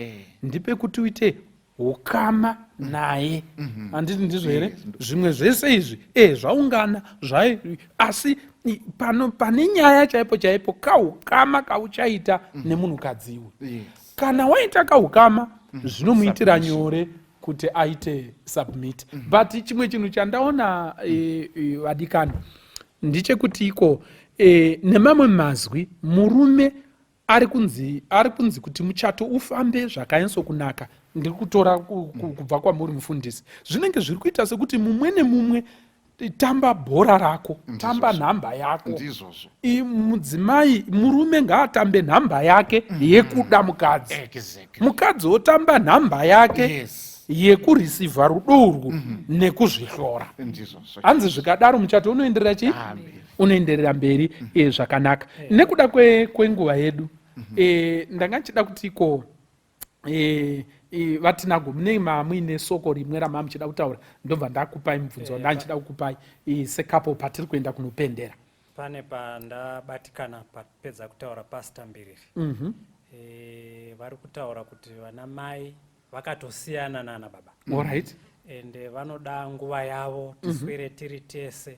ndipekuti uite ukama naye mhm. handiti ndizvo here zvimwe zvese izvi e zvaungana zvai asi pano pane nyaya chaipo chaipo kaukama kauchaita mhm. nemunhukadzi iwe kana waita kaukama mhm. zvinomuitira nyore kuti aite submit but chimwe chinhu chandaona e, e, vadikani ndechekuti iko e, nemamwe mazwi murume Ari kunzi ari kunzi kuti muchato ufambe zvakanyatsokunaka ndiri kutora kubva kwamuri mufundisi zvinenge zviri kuita sekuti mumwe nemumwe Tamba bhora rako, tamba nhamba yako. Ndizvozvo. Mudzimai, murume ngaatambe nhamba yake yekuda mukadzi. Exactly. Mukadzi otamba nhamba yake yekurisivha rudo urwu nekuzvihlora. Ndizvozvo. Hanzi zvikadaro muchato unoenderera chii? Mberi. Unoenderera mberi zvakanaka. Nekuda kwenguva yedu, ndanga ndichida kuti iko vaTinago, mune mamuine soko rimwe ramaa muchida kutaura, ndobva ndakupai mubvunzo wandanga ndichida kukupai secouple patiri kuenda kunopendera. Pane pandabatikana papedza kutaura Pastor Mbiriri. Vari kutaura kuti vana mai vakatosiyana nana baba. Ende vanoda nguva yavo, tiswere tiri tese.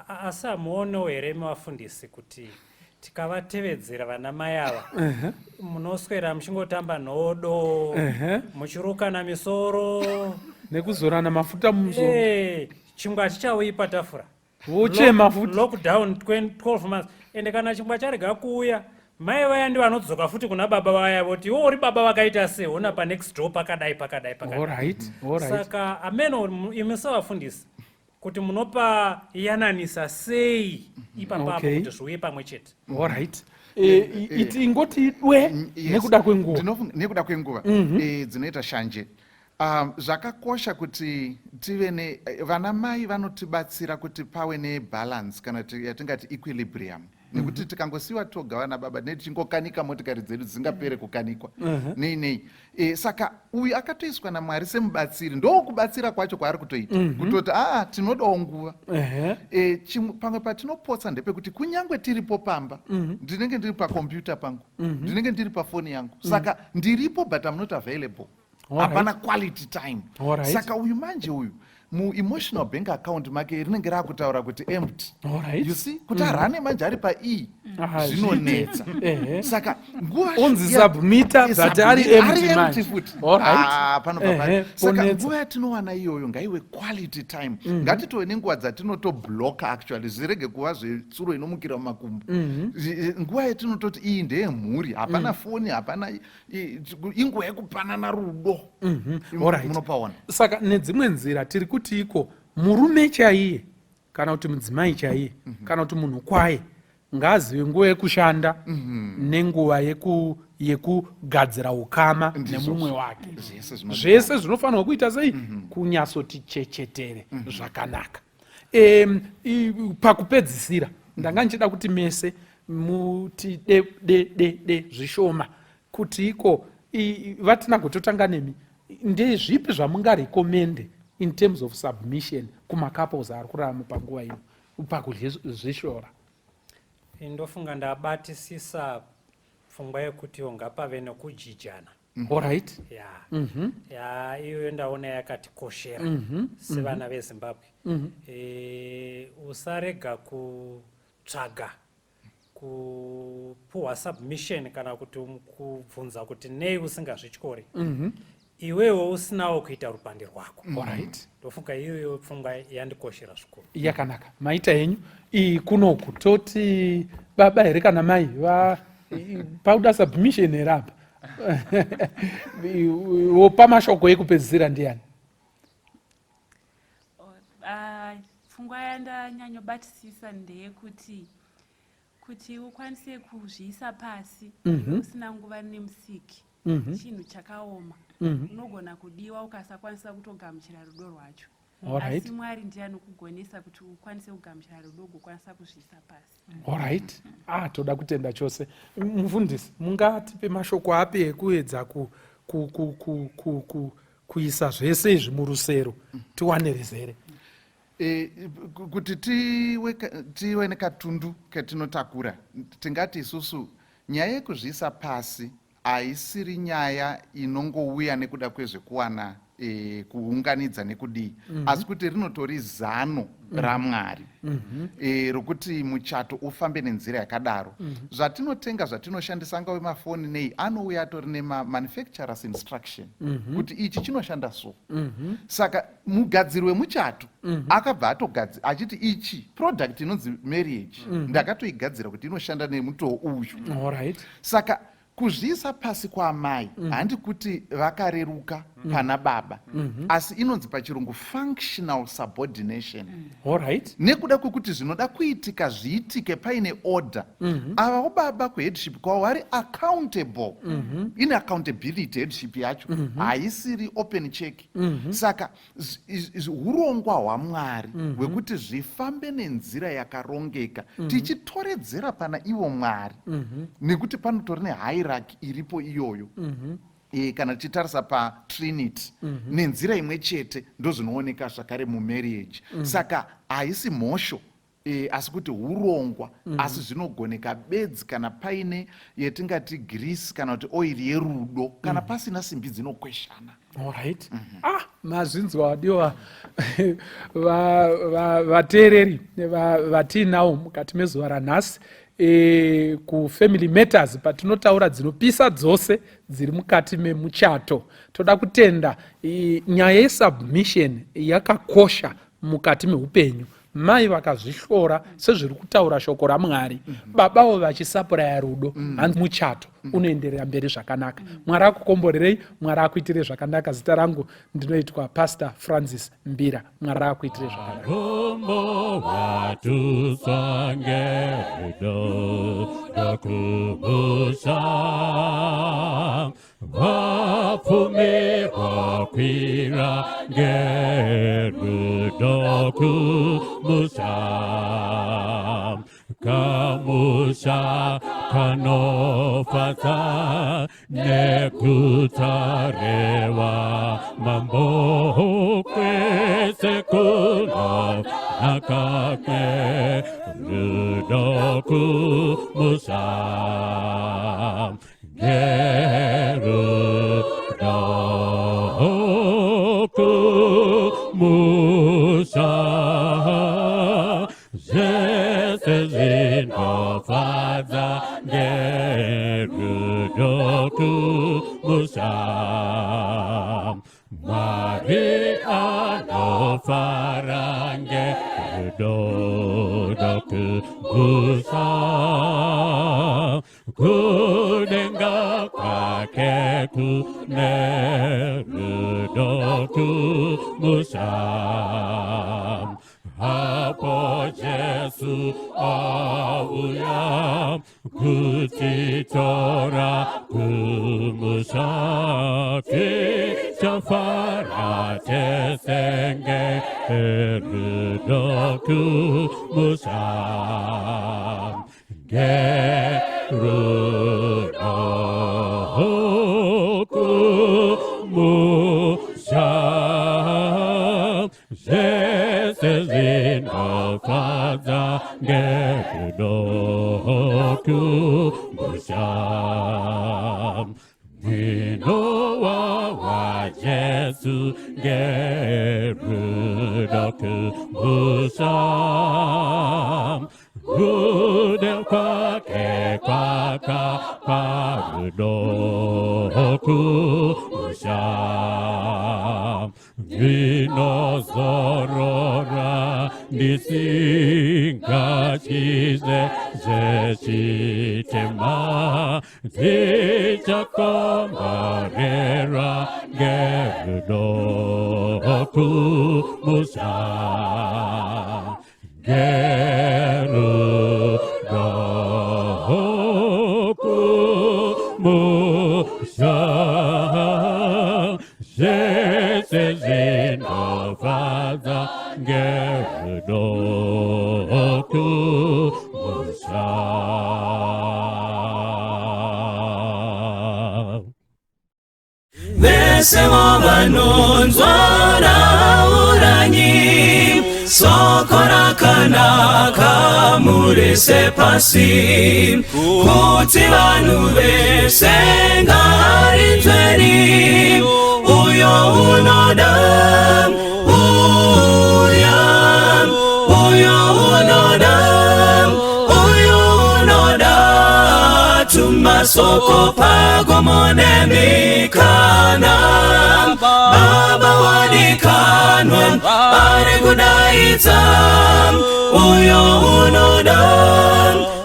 Asi hamuonewo here mavafundisi kuti tikavatevedzera vana mai ava, munoswera muchingotamba nhodo, muchirukana misoro nekuzorana mafuta mumusoro? Chingwa hachichauyi patafura. Vochema futi. Lockdown 12 months, ende kana chingwa charega kuuya, mai vaya ndi vanodzoka futi kuna baba vaya, voti, "Iwo uri baba vakaita sei? Ona panext door pakadai, pakadai, pakadai." Saka ameno imi sevafundisi kuti munopa yananisa sei ipapapo kuti zviuye pamwe chete. Alright, iti ingoti idwe Yes. nekuda kwenguva. Nekuda kwenguva dzinoita shanje. Zvakakosha kuti tive ne vana mai vanotibatsira kuti pave nebalance, kana yatingati equilibrium, nekuti tikangosiyiwa toga vana baba ne tichingokanika motikari dzedu dzisingapere kukanikwa nei nei. Saka uyu akatoiswa naMwari semubatsiri, ndokubatsira kwacho kwaari kutoita, kutoti aa, tinodawo nguva. Pamwe patinopotsa ndepekuti kunyange tiripo pamba, ndinenge ndiri pakombiyuta pangu, ndinenge ndiri pafoni yangu, saka ndiripo but am not available. Hapana quality time. Saka uyu manje uyu muemotional bank account make rinenge raakutaura kuti empty. You see kuti arane manje ari pae zvinonetsa. Saka nguva Unzi submitter, but ari submit, empty manje. Futi. Ah, panobva saka Ponetsa. nguva yatinowana iyoyo ngaiwe quality time. Ngatitove nenguva dzatinotobloka actually, zvirege kuva zvetsuro inomukira mumakumbo. Nguva yatinototi iyi ndeyemhuri, hapana foni, hapana inguva yekupanana rudo. Munopaona. Saka nedzimwe nzira tiri kuti iko murume chaiye kana kuti mudzimai chaiye kana kuti munhu kwaye ngaazive nguva yekushanda nenguva yekugadzira ukama nemumwe wake. Zvese zvinodiwa. Zvese zvinofanirwa kuita sei? Kunyatsoti chechetere zvakanaka. Pakupedzisira ndanga ndichida kuti mese muti de de de de zvishoma kuti iko vaTinago, totanga nemi, ndezvipi zvamungarekomende in terms of submission kumacouples ari kurarama panguva ino pakuzvishora? Ndofunga ndabatisisa pfungwa yekuti ngapave nekujijana. Ya ya, iyoyo ndaona yakatikoshera sevana veZimbabwe. Usarega kutsvaga kupuhwa submission kana kuti kubvunza kuti nei usingazvityori iwewe usinawo kuita rupande rwako. Ndofunga iyoyo pfungwa yandikoshera zvikuru. Yakanaka, maita henyu. Iyi kunoku toti baba here kana mai va pauda submission here apa? Wopa mashoko ekupedzisira ndiani? Ah, pfungwa yandanyanyobatisisa ndeyekuti kuti ukwanise kuzviisa pasi usina nguva nemusiki chinhu chakaoma. Unogona kudiwa ukasakwanisa kutogamuchira rudo rwacho. Asi Mwari ndiye anokugonesa kuti ukwanise kugamuchira rudo, ugokwanisa kuzviisa pasi. Alright, ah, toda kutenda chose. Mufundisi, mungatipe mashoko api ekuedza kuisa zvese izvi murusero tiwane rizere? Kuti tive nekatundu katinotakura, tingati isusu nyaya yekuzviisa pasi haisiri nyaya inongouya nekuda kwezvekuwana kuunganidza nekudii, asi kuti rinotori zano raMwari rokuti muchato ufambe nenzira yakadaro. Zvatinotenga, zvatinoshandisa, angave mafoni nei, anouya atori nemamanufacturers instruction kuti ichi chinoshanda so. Saka mugadziri wemuchato akabva atogadzira achiti ichi product inonzi marriage ndakatoigadzira kuti inoshanda nemutoo uyu. Saka kuzviisa pasi kwaamai, handi kuti vakareruka. Pana baba. Asi inonzi pachirungu functional subordination. Alright. Nekuda kwekuti zvinoda kuitika zviitike paine order. Avawo baba kuheadship kwavo vari accountable. Ine accountability headship yacho. Haisiri open check. Saka urongwa hwaMwari hwekuti zvifambe nenzira yakarongeka, tichitoredzera pana ivo Mwari, nekuti panotori nehierarchy iripo iyoyo. Kana tichitarisa paTrinity nenzira imwe chete, ndozvinooneka zvakare mumarriage. Saka haisi mhosho, asi kuti urongwa. Asi zvinogoneka bedzi kana paine yetingati grease kana kuti oiri yerudo. Kana pasina, simbi dzinokweshana. Alright. Ah, mazvinzwa wadiwa vateereri vatiinawo mukati mezuva ranhasi kuFamily Matters, patinotaura dzinopisa dzose dziri mukati memuchato. Toda kutenda. Nyaya yesubmission yakakosha mukati meupenyu. Mai vakazvihlora sezviri kutaura shoko raMwari, babavo vachisapuraya rudo, hanzi muchato unoenderera mberi zvakanaka. Mwari akukomborerei, Mwari akuitire zvakanaka. Zita rangu ndinoitwa Pastor Francis Mbira. Mwari akuitire zvakanaka. Rumbo watuswa ngerudo rwokumusha, vapfumi vokwira ngerudo kumusha, kamusha kanofadza nekutarewa mambo, kwese kuno nakakwe rudo kumusha, ngerudo kumusha, zvese zvinofadza ngerudo kumusha. Mwari anofara ngerudo rwokumusha, kudenga kwake kune rudo kumusha. Apo Jesu auya kutitora kumusha, tichafara tese ngerudo kumusha, ngerudo kumusha, zvese zvinofadza ngerudo kumusha. Ndinowa waJesu ngerudo kumusha, rudo kwake kwakapa rudo kumusha. Ndinozorora ndisingatyize zvechitema, ndichakomborerwa ngerudo kumusha, ngerudo kumusha, zvese zvinofadza ngerudo kumusha. Vese vanonzwa, rauranyi soko rakanaka murise pasi, kuti vanhu vese ngarinzweni. Uyo unoda, uya. Uyo unoda, uyo unoda, tumasoko pagomo nemikana. Baba wadikanwa ari kudaidza, uyo unoda,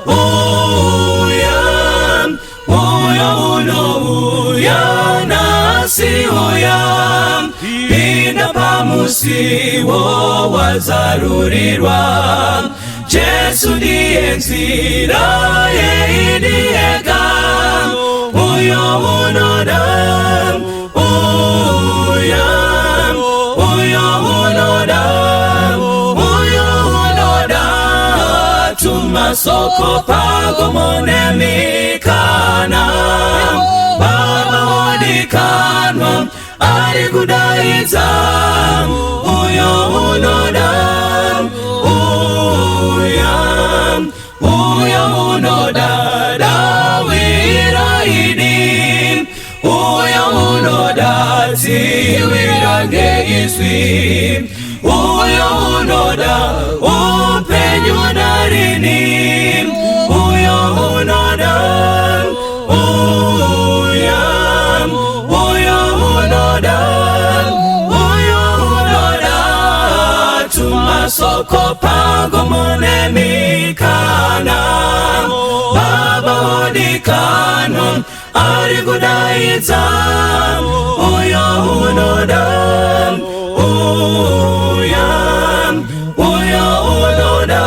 uya. Uyo unouya nasi, uya. Pinda pamusiwo wazarurirwa. Jesu ndiye nzira yeidi yega. Uyo unoda, uya, uyo unoda, uyo unoda. Tumasoko pago monemikana. Baba wodikanwa ari kudaidza. Uyo unoda, uya, uyo unoda, dawira ini. Uyo unoda, tsiwira ngeizwi. Uyo unoda, upenyu narini. Uyo unoda, uya, uyo unoda, uyo unoda. Tumasoko pago monemikana. Baba wodikanwa ari kudaidza. Uyo unoda, uya, uyo unoda,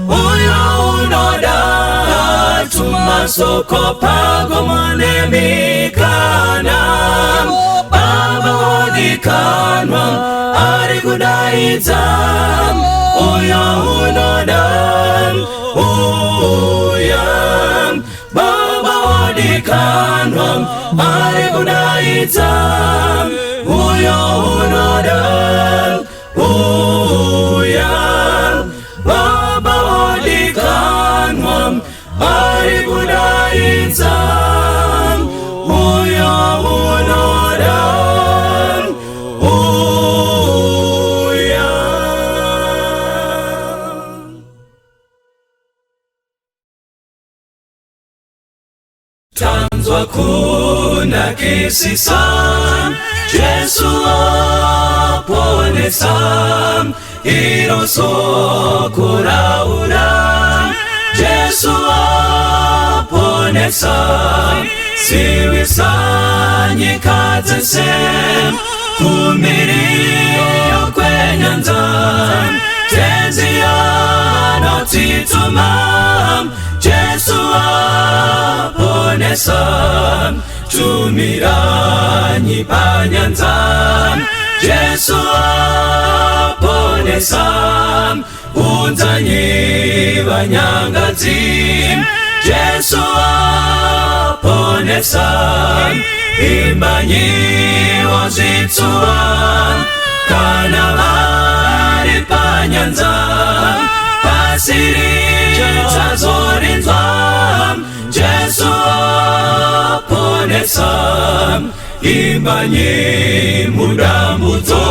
uyo unoda. Tumasoko pago monemikana. Baba wodikanwa ari kudaidza. Uyo unoda, uya, Baba wodikanwa ari kudaidza. Uyo unoda, uya, Baba wodikanwa ari kudaidza. Uyo unoda, uya. Tanzwa kunakisisa, Jesu aponesa, iro soko raura. Jesu aponesa, siwisa nyika dzese, kumiriyo kwenyanza. Tenzi anotituma, Jesu aponesa, tumiranyi panyanza. Jesu aponesa, unzanyi vanyangadzi. Jesu aponesa, imbanyi wozvitsuwa. Kana vari panyanza, pasiri chazorinzwa. Jesu aponesa, imbanyi mudambudzo.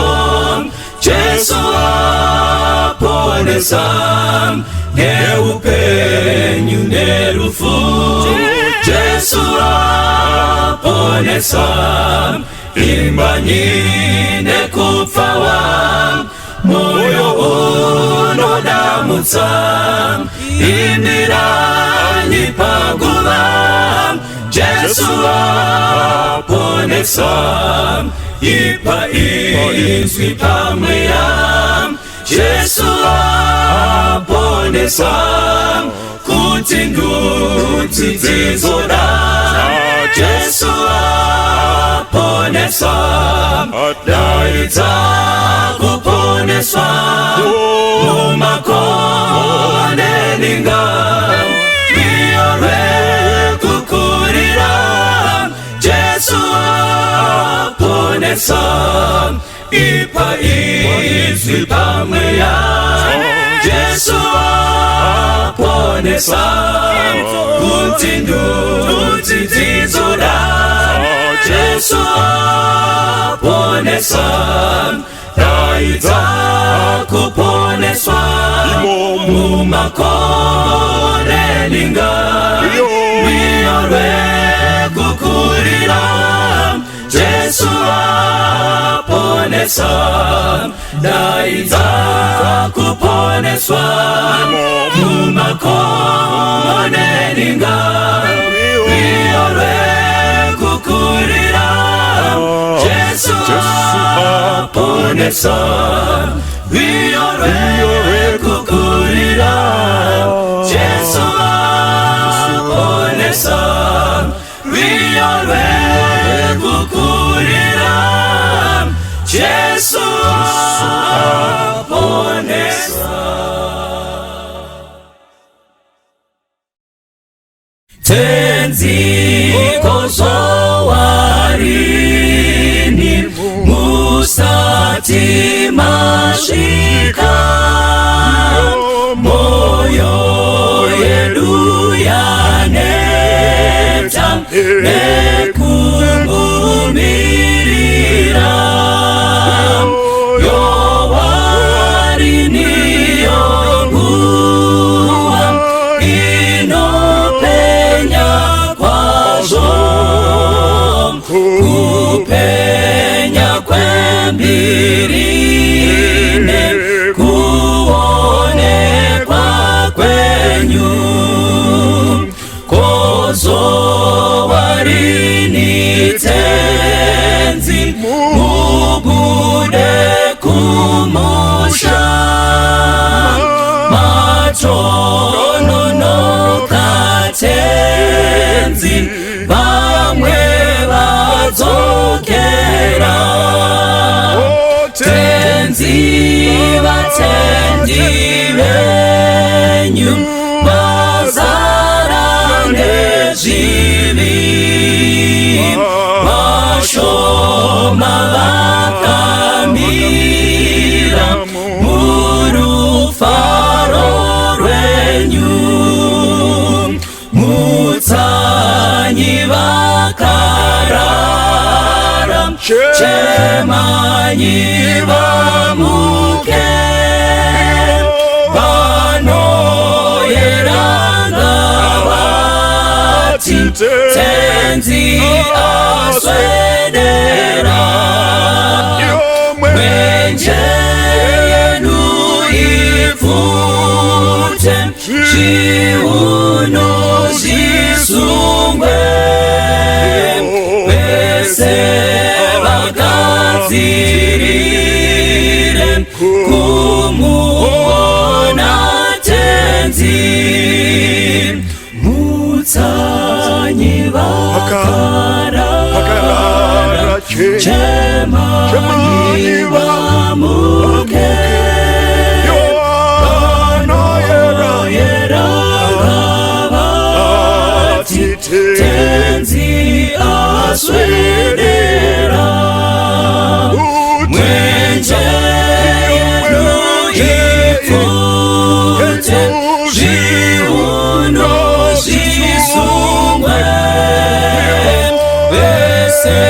Jesu aponesa, neupenyu nerufu. Jesu aponesa, imbanyi nekupfawa. Moyo unodamutsa, imiranyi paguva. Jesu aponesa, ipa izwi pamweya. Jesu aponesa, kuti ndudzi dzizoda. Jesu aponesa, daidza kuponeswa. Mumakore ninga, rwiyo rwekukurira. Jesu aponesa, ipa izwi pamweya. Jesu aponesa, kuti ndudzi dzizoda. Jesu aponesa, daidza kuponeswa. Mumakore ninga, rwiyo rwekukurira. Jesu aponesa, daidza kuponeswa. Mumakore ninga, rwiyo rwekukurira. Jesu Aponesa rwiyo rwekukurira. Jesu aponesa rwiyo rwekukurira. Jesu aponesa. Tenzi kozowarini musati masvika, moyo yedu yaneta nekumumirira. Yowarini yonguva inopenya kwazvo, kupenya kwembiri nekuonekwa kwenyu. Kozowarini Tenzi mubude kumusha, matononoka Tenzi vamwe vadzokera. Tenzi vatendi venyu vazara nezvivi, vashoma vakamira murufaro rwenyu. Mutsanyi vakarara, chemanyi vamuke, vanoyeranga vati Tenzi aswedera. Mwenje yenu ipfute, zviuno zvisungwe, vese vagadzirire kumuona Tenzi. Mutsanyi vakarara, chemanyi vamuke, vanoyera vati Tenzi aswedera. Mwenje yedu ipfute, zviuno zvisungwe, vese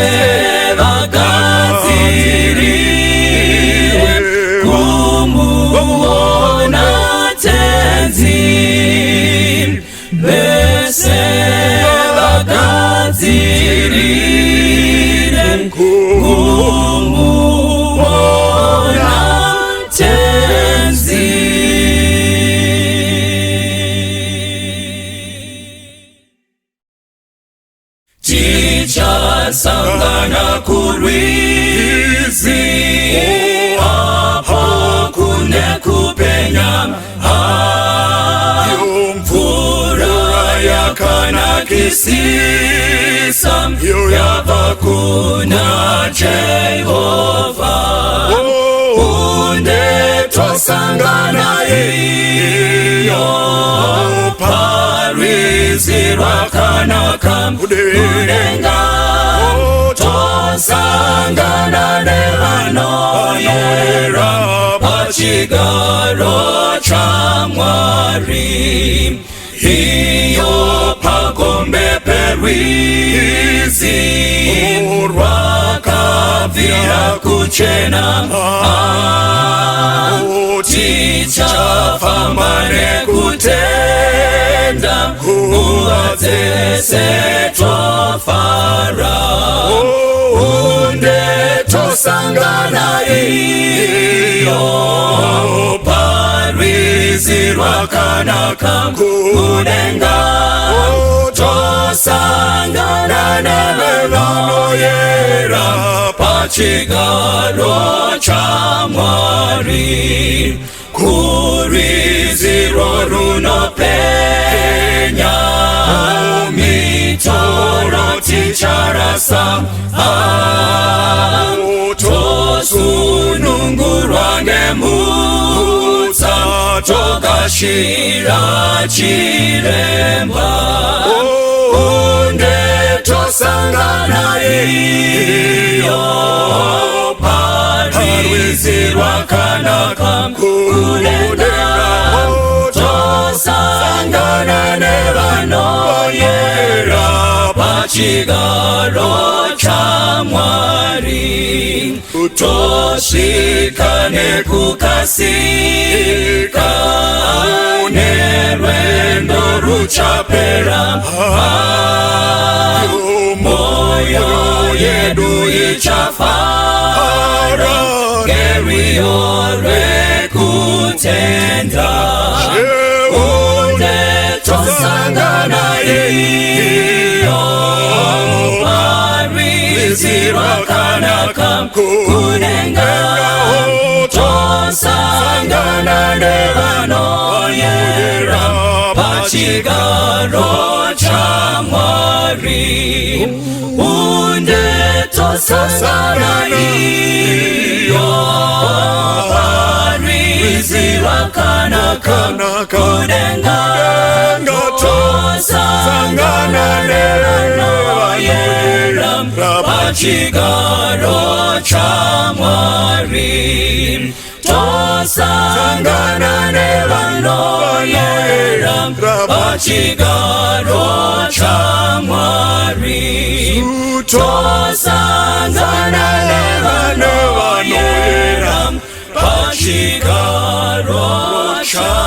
vagadzirire kumuona Tenzi. Vese vagadzirire kumuona Tenzi. Tichasangana kurwizi, apo kune kupenya, mvura yakanakisisa yabva kuna Jehovha. Kunde tosangana iyo parwizi rwakanaka kudenga, tosangana nevanoyera pachigaro chaMwari. Iyo pagombe perwizi rwakabvira kuchena, tichafamba nekutenda nguva dzese tofara. Unde tosangana iyo parwizi rwakanaka kudenga, tosangana nevanoyera. Pachigaro chaMwari, kurwizi runopenya, mitoro ticharasa, tosunungurwa nemutsa, togashira chiremba, unde tosangana iyo parwizi rwakanaka kudenga, tosangana nevanoyera pachigaro chaMwari, tosvika nekukasika, nerwendo ruchapera, moyo yedu ichafara ngerwiyo rwekutenda, unde tosangana iyo parwizi rwakanaka kudenga, tosangana nevanoyera pachigaro chaMwari, unde tosangana iyo parwizi rwakanaka kudenga, tosangana nevanoyera pachigaro chaMwari, tosangana nevanoyera pachigaro chaMwari, tosangana nevanoyera pachigaro chaMwari.